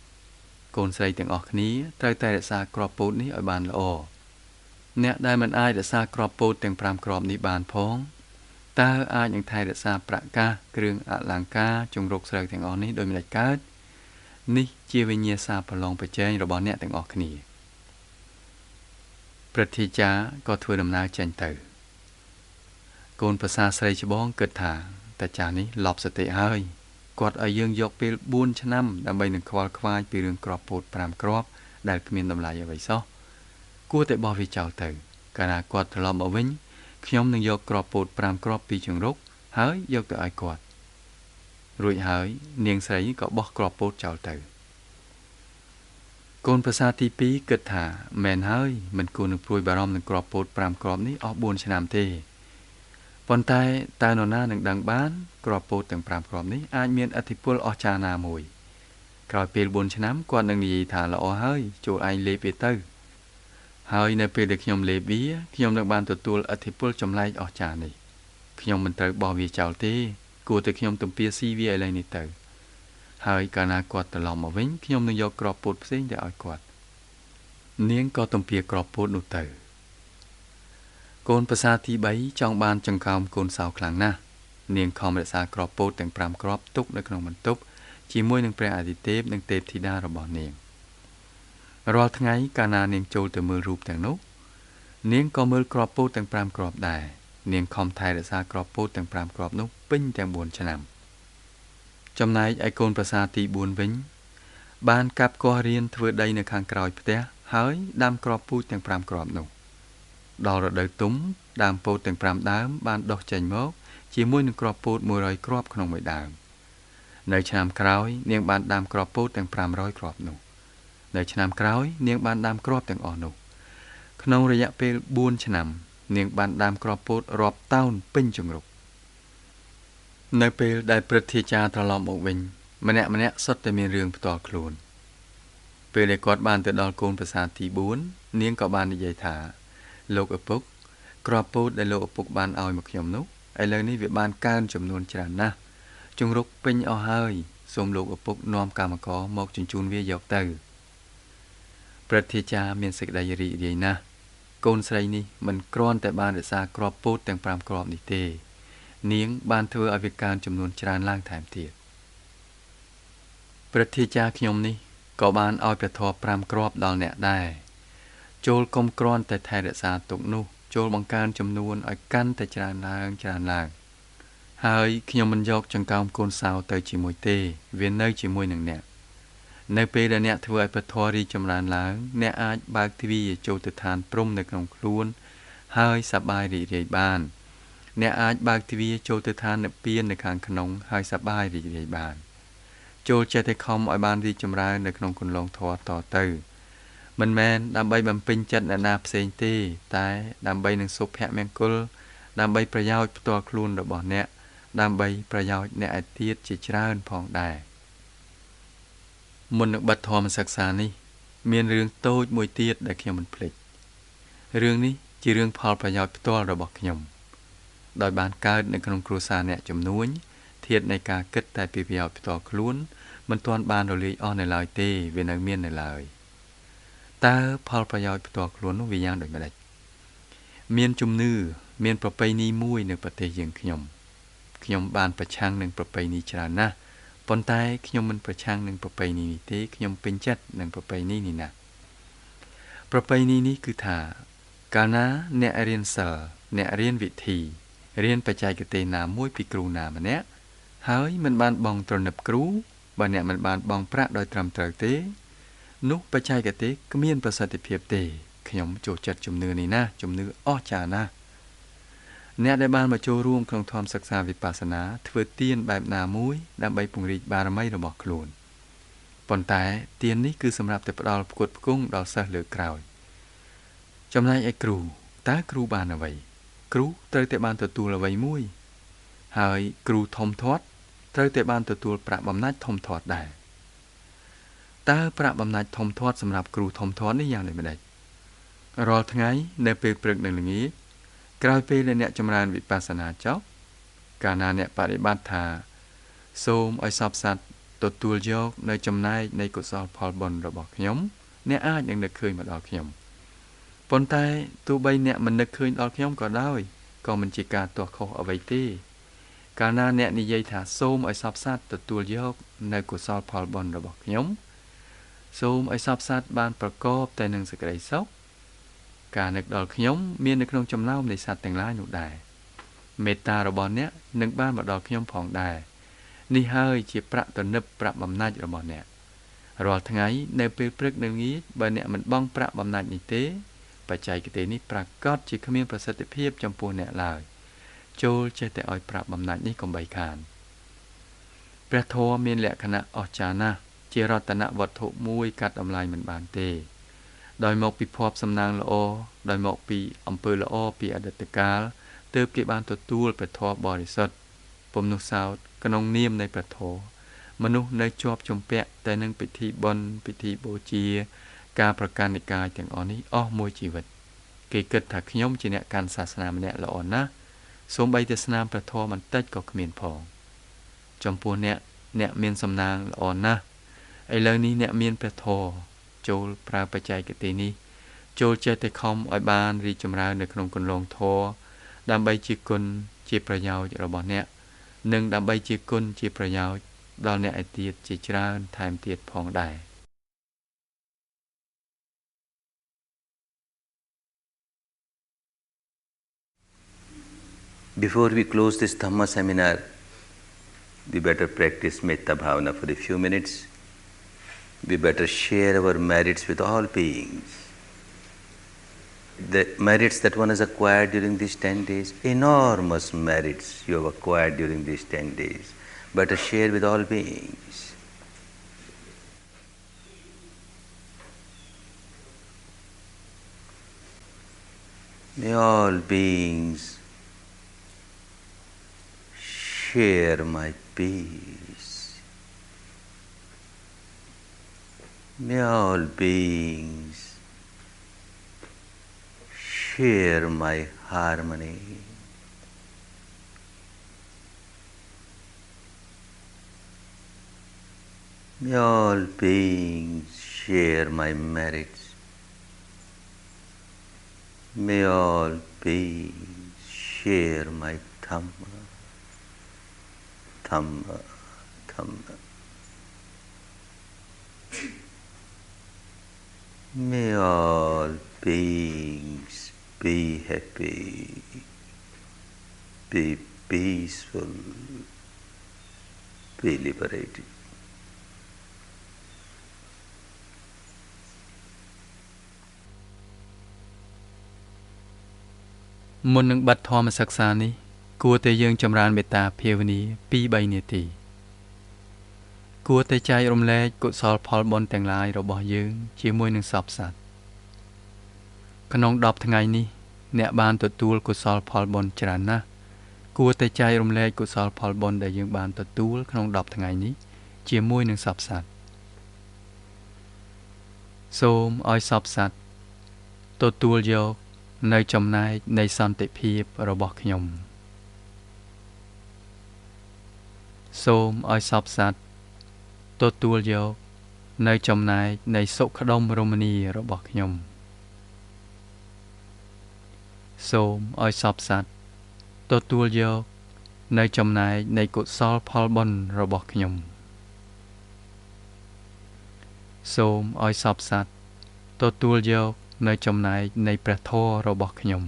កូនស្រីទាំងអស់គ្នាត្រូវតែរក្សាគ្រាប់ពោតនេះឲ្យបានល្អអ្នកដែលមិនអាចរក្សាគ្រាប់ពោតទាំង5គ្រាប់នេះបានផងតើអាចនឹងថែរក្សាប្រាក់កាសគ្រឿងអលង្ការជង្រុកស្រូវទាំងអស់នេះដោយមិនដាច់កើតនេះជាវិញ្ញាសាប្រឡងប្រជែងរបស់អ្នកទាំងអស់គ្នាព្រឹទ្ធាចារ្យក៏ធ្វើដំណើរចេញទៅកូនប្រសាស្រីច្បងគិតថាតាចាស់នេះលប់សតិហើយគាត់ឲ្យយើងយកពេល4ឆ្នាំដើម្បីនឹងខ្វល់ខ្វាយពីរឿងគ្រាប់ពោត5គ្រាប់ដែលគ្មានតម្លៃអ្វីសោះគួរតែបោះវាចោលទៅកាលណាគាត់ត្រឡប់មកវិញខ្ញុំនឹងយកគ្រាប់ពោត5គ្រាប់ពីជង្រុកហើយយកទៅឲ្យគាត់រួចហើយនាងស្រីក៏បោះគ្រាប់ពោតចោលទៅកូនប្រសាទី2គិតថាមែនហើយមិនគួរនឹងព្រួយបារម្ភនឹងគ្រាប់ពោត5គ្រាប់នេះអស់4ឆ្នាំទេប៉ុន្តែតើនរណានឹងដឹងបានគ្រាប់ពោតទាំង5គ្រាប់នេះអាចមានឥទ្ធិពលអស្ចារ្យណាមួយក្រោយពេល4ឆ្នាំគាត់នឹងនិយាយថាល្អហើយចូលឯងលេបវាទៅហើយនៅពេលដែលខ្ញុំលេបវាខ្ញុំនឹងបានទទួលឥទ្ធិពលចម្លែកអស្ចារ្យនេះខ្ញុំមិនត្រូវបោះវាចោលទេគួរតែខ្ញុំទំពាស៊ីវាឥឡូវនេះទៅហើយកាលណាគាត់ត្រឡប់មកវិញខ្ញុំនឹងយកគ្រាប់ពោតផ្សេងទៅឲ្យគាត់នាងក៏ទំពាគ្រាប់ពោតនោះទៅកូនប្រសាទី3ចង់បានចង្កោមកូនសោខ្លាំងណាស់នាងខំរក្សាគ្រាប់ពោតទាំង5គ្រាប់ទុកនៅក្នុងបន្ទប់ជាមួយនឹងព្រះអាទិទេពនិងទេពធីតារបស់នាងរាល់ថ្ងៃកាលណានាងចូលទៅមើលរូបទាំងនោះនាងក៏មើលគ្រាប់ពោតទាំង5គ្រាប់ដែរនាងខំថែរក្សាគ្រាប់ពោតទាំង5គ្រាប់នោះពេញទាំង4ឆ្នាំចំណែកឯកូនប្រសាទី4វិញបានកាប់គាស់រៀនធ្វើដីនៅខាងក្រោយផ្ទះហើយដាំគ្រាប់ពូជទាំង5គ្រាប់នោះដល់រដូវទុំដើមពោតទាំង5ដើមបានដុះចេញមកជាមួយនឹងគ្រាប់ពោត100គ្រាប់ក្នុងមួយដើមនៅឆ្នាំក្រោយនាងបានដាំគ្រាប់ពោតទាំង500គ្រាប់នោះនៅឆ្នាំក្រោយនាងបានដាំគ្រាប់ទាំងអស់នោះក្នុងរយៈពេល4ឆ្នាំនាងបានដាំគ្រាប់ពោតរាប់តោនពេញជង្រុកនៅពេលដែលព្រឹទ្ធាចារ្យត្រឡប់មកវិញម្នាក់ៗសុទ្ធតែមានរឿងផ្ទាល់ខ្លួនពេលដែលគាត់បានទៅដល់កូនប្រសាទី4នាងក៏បាននិយាយថាលោកឪពុកគ្រាប់ពោតដែលលោកឪពុកបានឲ្យមកខ្ញុំនោះឥឡូវនេះវាបានកើនចំនួនច្រើនណាស់ជង្រុកពេញអស់ហើយសូមលោកឪពុកនាំកម្មករមកជញ្ជូនវាយកទៅព្រឹទ្ធាចារ្យមានសេចក្តីរីករាយណាស់កូនស្រីនេះមិនគ្រាន់តែបានរក្សាគ្រាប់ពោតទាំង5គ្រាប់នេះទេនាងបានធ្វើឲ្យវាកើនចំនួនច្រើនឡើងថែមទៀតព្រឹទ្ធាចារ្យខ្ញុំនេះក៏បានឲ្យព្រះធម៌5គ្រាប់ដល់អ្នកដែរចូលកុំគ្រាន់តែថែរក្សាទុកនោះចូលបង្កើនចំនួនឲ្យកាន់តែច្រើនឡើងច្រើនឡើងហើយខ្ញុំមិនយកចង្កោមកូនសោទៅជាមួយទេវានៅជាមួយនឹងអ្នកនៅពេលដែលអ្នកធ្វើឲ្យព្រះធម៌រីកចម្រើនឡើងអ្នកអាចបើកទ្វារចូលទៅឋានព្រហ្មនៅក្នុងខ្លួនហើយសប្បាយរីករាយបានអ្នកអាចបើកទ្វារចូលទៅឋាននិព្វាននៅខាងក្នុងហើយសប្បាយរីករាយបានចូលចេះតែខំឲ្យបានរីកចម្រើននៅក្នុងគន្លងធម៌តទៅមិនមែនដើម្បីបំពេញចិត្តអ្នកណាផ្សេងទេតែដើម្បីនឹងសុភមង្គលដើម្បីប្រយោជន៍ផ្ទាល់ខ្លួនរបស់អ្នកដើម្បីប្រយោជន៍អ្នកឯទៀតជាច្រើនផងដែរមុននឹងបិទធម៌សិក្សានេះមានរឿងតូចមួយទៀតដែលខ្ញុំមិនភ្លេចរឿងនេះជារឿងផលប្រយោជន៍ផ្ទាល់របស់ខ្ញុំ។ ដោយបានកើតនៅក្នុងគ្រួសារអ្នកជំនួញធាតុនៃការគិតតែពីប្រយោជន៍ផ្ទាល់ខ្លួនមិនទាន់បានរលាយអស់នៅឡើយទេវានៅមាននៅឡើយតើផលប្រយោជន៍ផ្ទាល់ខ្លួននោះវាយ៉ាងដូចម្តេចមានជំនឿមានប្រពៃណីមួយនៅប្រទេសយើងខ្ញុំខ្ញុំបានប្រឆាំងនឹងប្រពៃណីច្រើនណាស់ប៉ុន្តែខ្ញុំមិនប្រឆាំងនឹងប្រពៃណីនេះទេខ្ញុំពេញចិត្តនឹងប្រពៃណីនេះណាស់ប្រពៃណីនេះគឺថាកាលណាអ្នករៀនសិលអ្នករៀនវិធីរៀនបច្ចេកទេសណាមួយពីគ្រូណាម្នាក់ហើយមិនបានបង់ទ្រនឹបគ្រូបើអ្នកមិនបានបង់ប្រាក់ដោយត្រឹមត្រូវទេនោះបច្ចេកទេសគ្មានប្រសិទ្ធភាពទេខ្ញុំចូលចិត្តជំនឿនេះណាស់ជំនឿអស្ចារ្យណាស់អ្នកដែលបានមកចូលរួមក្នុងធម៌សិក្សាវិបស្សនាធ្វើទានបែបណាមួយដើម្បីពង្រីកបារមីរបស់ខ្លួនប៉ុន្តែទាននេះគឺសម្រាប់តែផ្ដល់ផ្គត់ផ្គង់ដល់សិស្សលើក្រោយចំណែកឯគ្រូតើគ្រូបានអ្វីគ្រូត្រូវតែបានទទួលអ្វីមួយហើយគ្រូធំធាត់ត្រូវតែបានទទួលប្រាក់បំណាច់ធំធាត់ដែរតើប្រាក់បំណាច់ធំធាត់សម្រាប់គ្រូធំធាត់នេះយ៉ាងដូចម្តេចរាល់ថ្ងៃនៅពេលព្រឹកនិងល្ងាចក្រោយពេលដែលអ្នកចម្រើនវិបស្សនាចប់កាលណាអ្នកបដិបត្តិថាសូមឲ្យសព្វសត្វទទួលយកនៅចំណែកនៃកុសលផលបុណ្យរបស់ខ្ញុំអ្នកអាចនឹងនឹកឃើញមកដល់ខ្ញុំប៉ុន្តែទោះបីអ្នកមិននឹកឃើញដល់ខ្ញុំក៏ដោយក៏មិនជាការទាស់ខុសអ្វីទេកាលណាអ្នកនិយាយថាសូមឲ្យសព្វសត្វទទួលយកនៅកុសលផលបុណ្យរបស់ខ្ញុំសូមឲ្យសព្វសត្វបានប្រកបតែនឹងសេចក្តីសុខការនឹកដល់ខ្ញុំមាននៅក្នុងចំណោមនៃសត្វទាំងឡាយនោះដែរមេត្តារបស់អ្នកនឹងបានមកដល់ខ្ញុំផងដែរនេះហើយជាប្រាក់ទំនឹបប្រាក់បំណាច់របស់អ្នករាល់ថ្ងៃនៅពេលព្រឹកនិងល្ងាចបើអ្នកមិនបង់ប្រាក់បំណាច់នេះទេបច្ចេកទេសនេះប្រាកដជាគ្មានប្រសិទ្ធភាពចំពោះអ្នកឡើយចូលចេះតែឲ្យប្រាក់បំណាច់នេះកុំបីខានព្រះធម៌មានលក្ខណៈអស្ចារ្យណាស់ជារតនវត្ថុមួយកាត់តម្លៃមិនបានទេដោយមកពីភ័ព្វសំណាងល្អដោយមកពីអំពើល្អពីអតីតកាលទើបគេបានទទួលព្រះធម៌បរិសុទ្ធពុំនោះសោតក្នុងនាមនៃព្រះធម៌មនុស្សនៅជាប់ជំពាក់តែនឹងពិធីបុណ្យពិធីបូជាការប្រកាន់និកាយទាំងអស់នេះអស់មួយជីវិតគេគិតថាខ្ញុំជាអ្នកកាន់សាសនាម្នាក់ល្អណាស់សូម្បីតែស្នាមព្រះធម៌បន្តិចក៏គ្មានផងចំពោះអ្នកអ្នកមានសំណាងល្អណាស់ឥឡូវនេះអ្នកមានព្រះធម៌ចូលប្រើបច្ចេកទេសនេះចូលចេះតែខំឲ្យបានរីកចម្រើននៅក្នុងគន្លងធម៌ដើម្បីជាគុណជាប្រយោជន៍របស់អ្នកនិងដើម្បីជាគុណជាប្រយោជន៍ដល់អ្នកឯទៀតជាច្រើនថែមទៀតផងដែរ Before we close this Dhamma seminar, we better practice Metta Bhavana for a few minutes. We better share our merits with all beings. The merits that one has acquired during these 10 days, enormous merits you have acquired during these 10 days, better share with all beings. May all beings share my peace. May all beings share my harmony. May all beings share my merits. May all beings share my Dhamma, Dhamma, Dhamma. May all beings be happy, be peaceful, be liberated. មុននឹងបិទធម៌សិក្សានេះគួរតែយើងចម្រើនមេត្តាភាវនា 2-3 នាទីគួរតែចែករំលែកកុសលផលបុណ្យទាំងឡាយរបស់យើងជាមួយនឹងសព្វសត្វក្នុង10ថ្ងៃនេះអ្នកបានទទួលកុសលផលបុណ្យច្រើនណាស់គួរតែចែករំលែកកុសលផលបុណ្យដែលយើងបានទទួលក្នុង10ថ្ងៃនេះជាមួយនឹងសព្វសត្វសូមឲ្យសព្វសត្វទទួលយកនៅចំណែកនៃសន្តិភាពរបស់ខ្ញុំ។ សូមឲ្យសពសត្វទទួលយកនៅចំណែកនៃសុខដុមរមនារបស់ខ្ញុំសូមឲ្យសពសត្វទទួលយកនៅចំណែកនៃកុសលផលបុណ្យរបស់ខ្ញុំសូមឲ្យសពសត្វទទួលយកនៅចំណែកនៃព្រះធម៌របស់ខ្ញុំ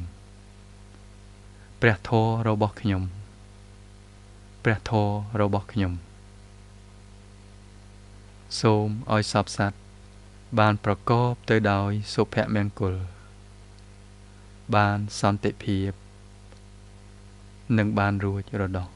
ព្រះធម៌របស់ខ្ញុំព្រះធម៌របស់ខ្ញុំសូមឲ្យសពសត្វបានប្រកបទៅដោយសុភមង្គលបានសន្តិភាពនិងបានរួចរដោះ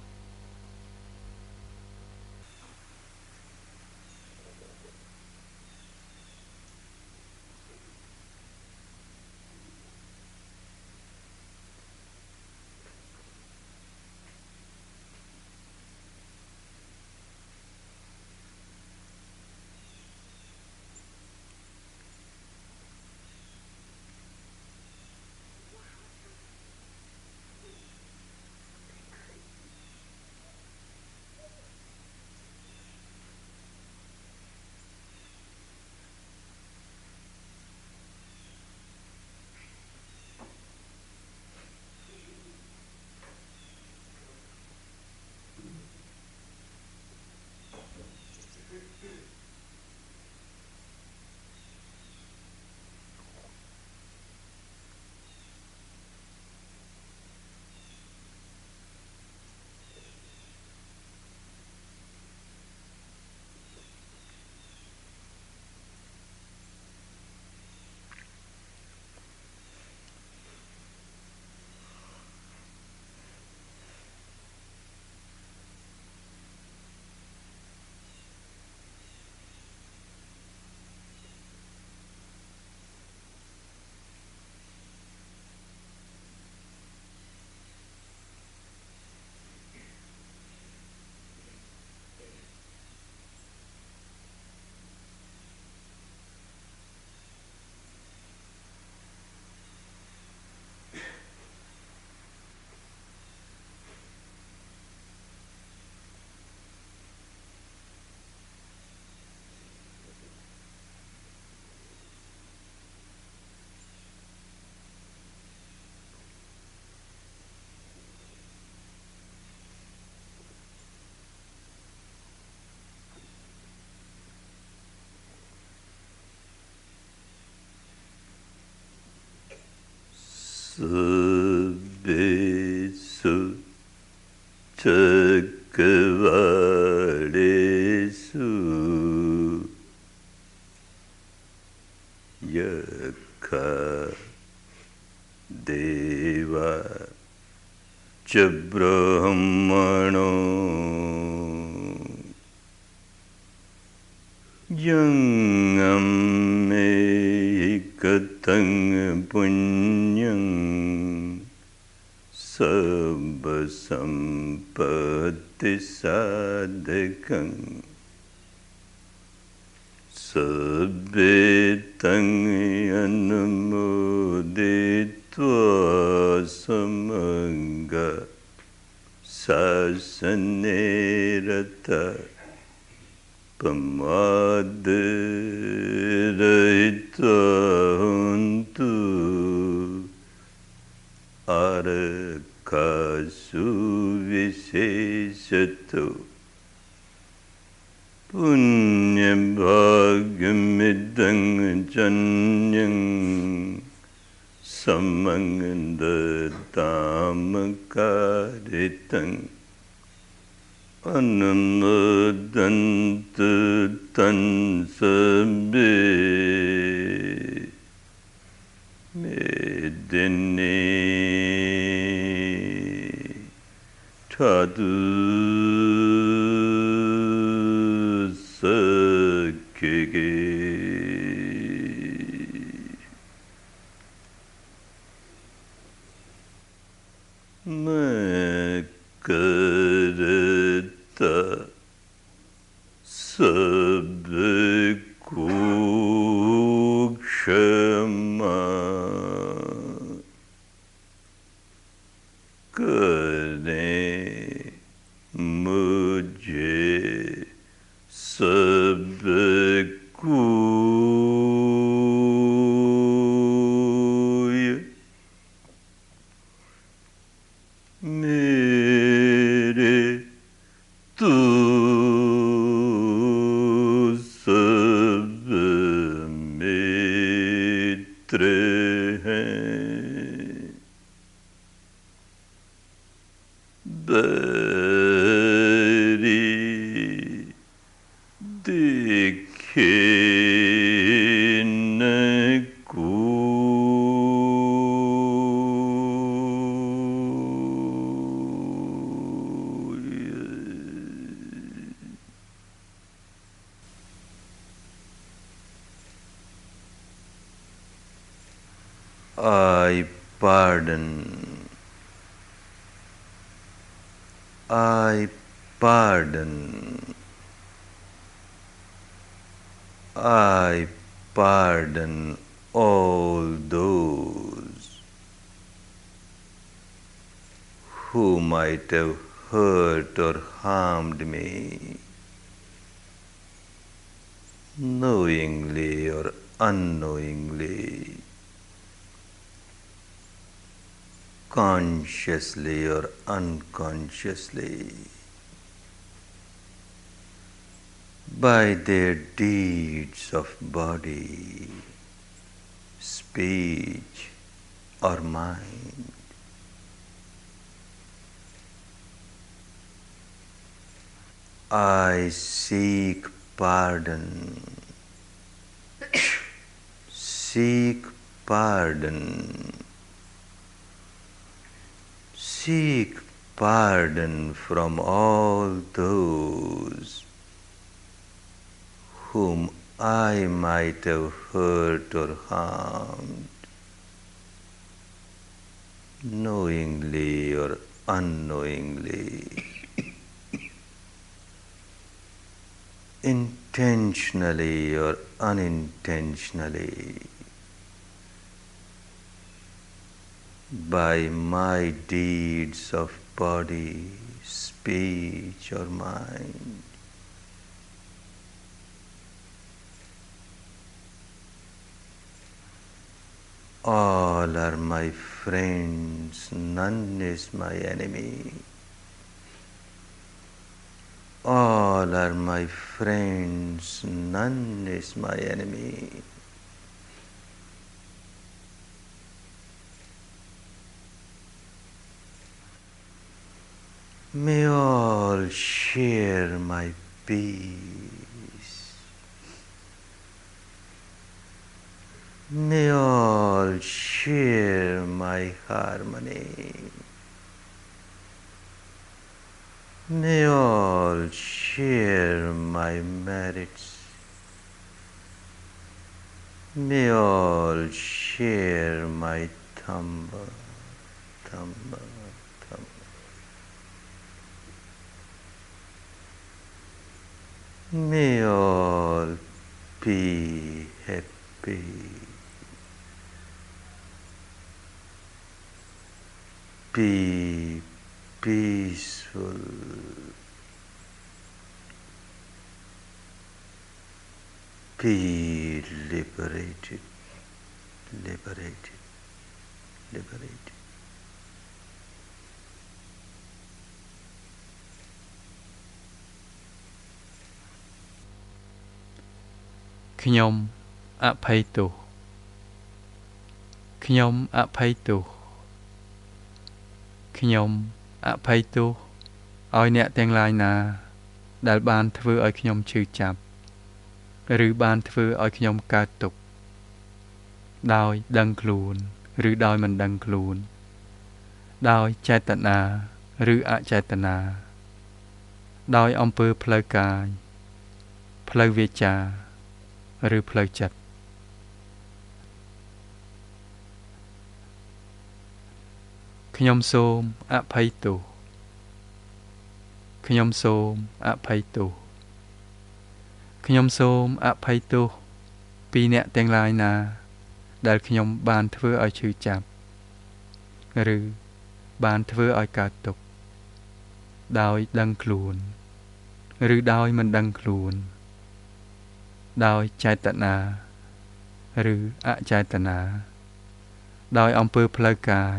Sabbesu Cakavalesu Yakha Deva Cha Brahmano Yangam Ekatang Punyang Sabba Sampatti Sadhakang Sabbetang Anumoditva Samanga Sasanerata Pamadiraita Hontu Arakasu Visesatu Punya Bhagamidang Janyang Samangandatamakaritang Anumodantu tan sabbe Medine Tadu Sakige Makarata Sabbe Kshama Kare Mujhe हैं। बैरी देखे न कोई। I pardon, I pardon, I pardon all those who might have hurt or harmed me, knowingly or unknowingly, consciously or unconsciously, by their deeds of body, speech or mind. I seek pardon, seek pardon, seek pardon from all those whom I might have hurt or harmed, knowingly or unknowingly, intentionally or unintentionally, by my deeds of body, speech or mind. All are my friends, none is my enemy. All are my friends, none is my enemy. May all share my peace. May all share my harmony. May all share my merits. May all share my Dhamma, Dhamma, Dhamma. May all be happy. Be peaceful. Be liberated, liberated, liberated. ខ្ញុំអភ័យទោសខ្ញុំអភ័យទោសខ្ញុំអភ័យទោសឲ្យអ្នកទាំងឡាយណាដែលបានធ្វើឲ្យខ្ញុំឈឺចាប់ឬបានធ្វើឲ្យខ្ញុំកើតទុក្ខដោយដឹងខ្លួនឬដោយមិនដឹងខ្លួនដោយចេតនាឬអចេតនាដោយអំពើផ្លូវកាយផ្លូវវាចាឬផ្លូវចិត្តខ្ញុំសូមអភ័យទោសខ្ញុំសូមអភ័យទោសខ្ញុំសូមអភ័យទោសពីអ្នកទាំងឡាយណាដែលខ្ញុំបានធ្វើឲ្យឈឺចាប់ឬបានធ្វើឲ្យកើតទុក្ខដោយដឹងខ្លួនឬដោយមិនដឹងខ្លួនដោយចេតនាឬអចេតនាដោយអំពើផ្លូវកាយ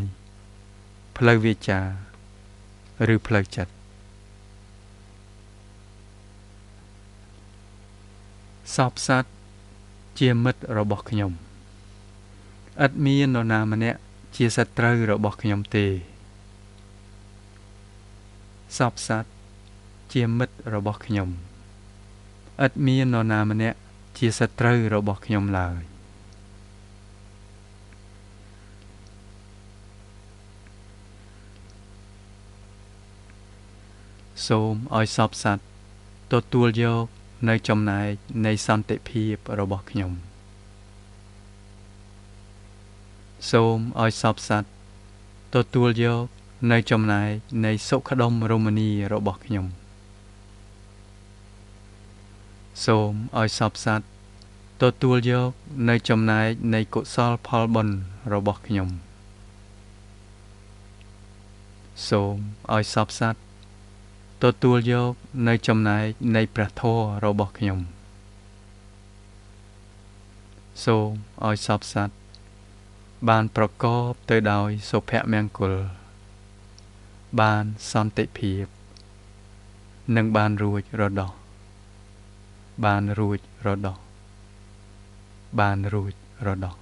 ផ្លូវវាចាឬផ្លូវចិត្តសព្វសត្វជាមិត្តរបស់ខ្ញុំ ឥតមាននរណាម្នាក់ជាសត្រូវរបស់ខ្ញុំទេសព្វសត្វជាមិត្តរបស់ខ្ញុំឥតមាននរណាម្នាក់ជាសត្រូវរបស់ខ្ញុំឡើយសូមឲ្យសព្វសត្វទទួលយកនៅចំណែកនៃសន្តិភាពរបស់ខ្ញុំសូមឲ្យសព្វសត្វទទួលយកនៅចំណែកនៃសុខដុមរមនារបស់ខ្ញុំសូមឲ្យសព្វសត្វទទួលយកនៅចំណែកនៃកុសលផលបុណ្យរបស់ខ្ញុំសូមឲ្យសព្វសត្វទទួលយកនៅចំណែកនៃព្រះធម៌របស់ខ្ញុំសូមឲ្យសព្វសត្វបានប្រកបទៅដោយសុភមង្គលបានសន្តិភាពនិងបានរួចរដោះបានរួចរដោះបានរួចរដោះ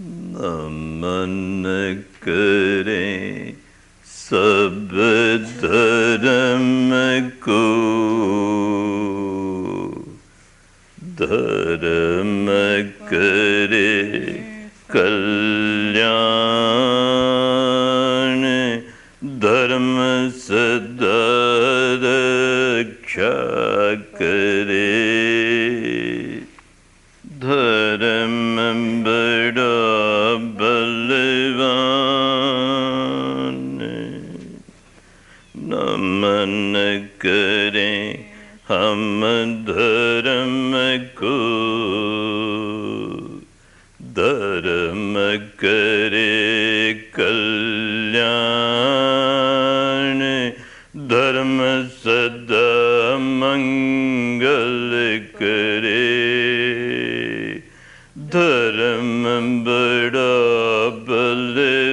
नमन करें सब धर्म को धर्म करे कल्याण धर्म सदा रक्षा करे धर्म बड़ा बलवान नमन करें हम धर्म को धर्म करे कल्याण धर्म सदा मंगल करे धर्म बड़ा बलवान।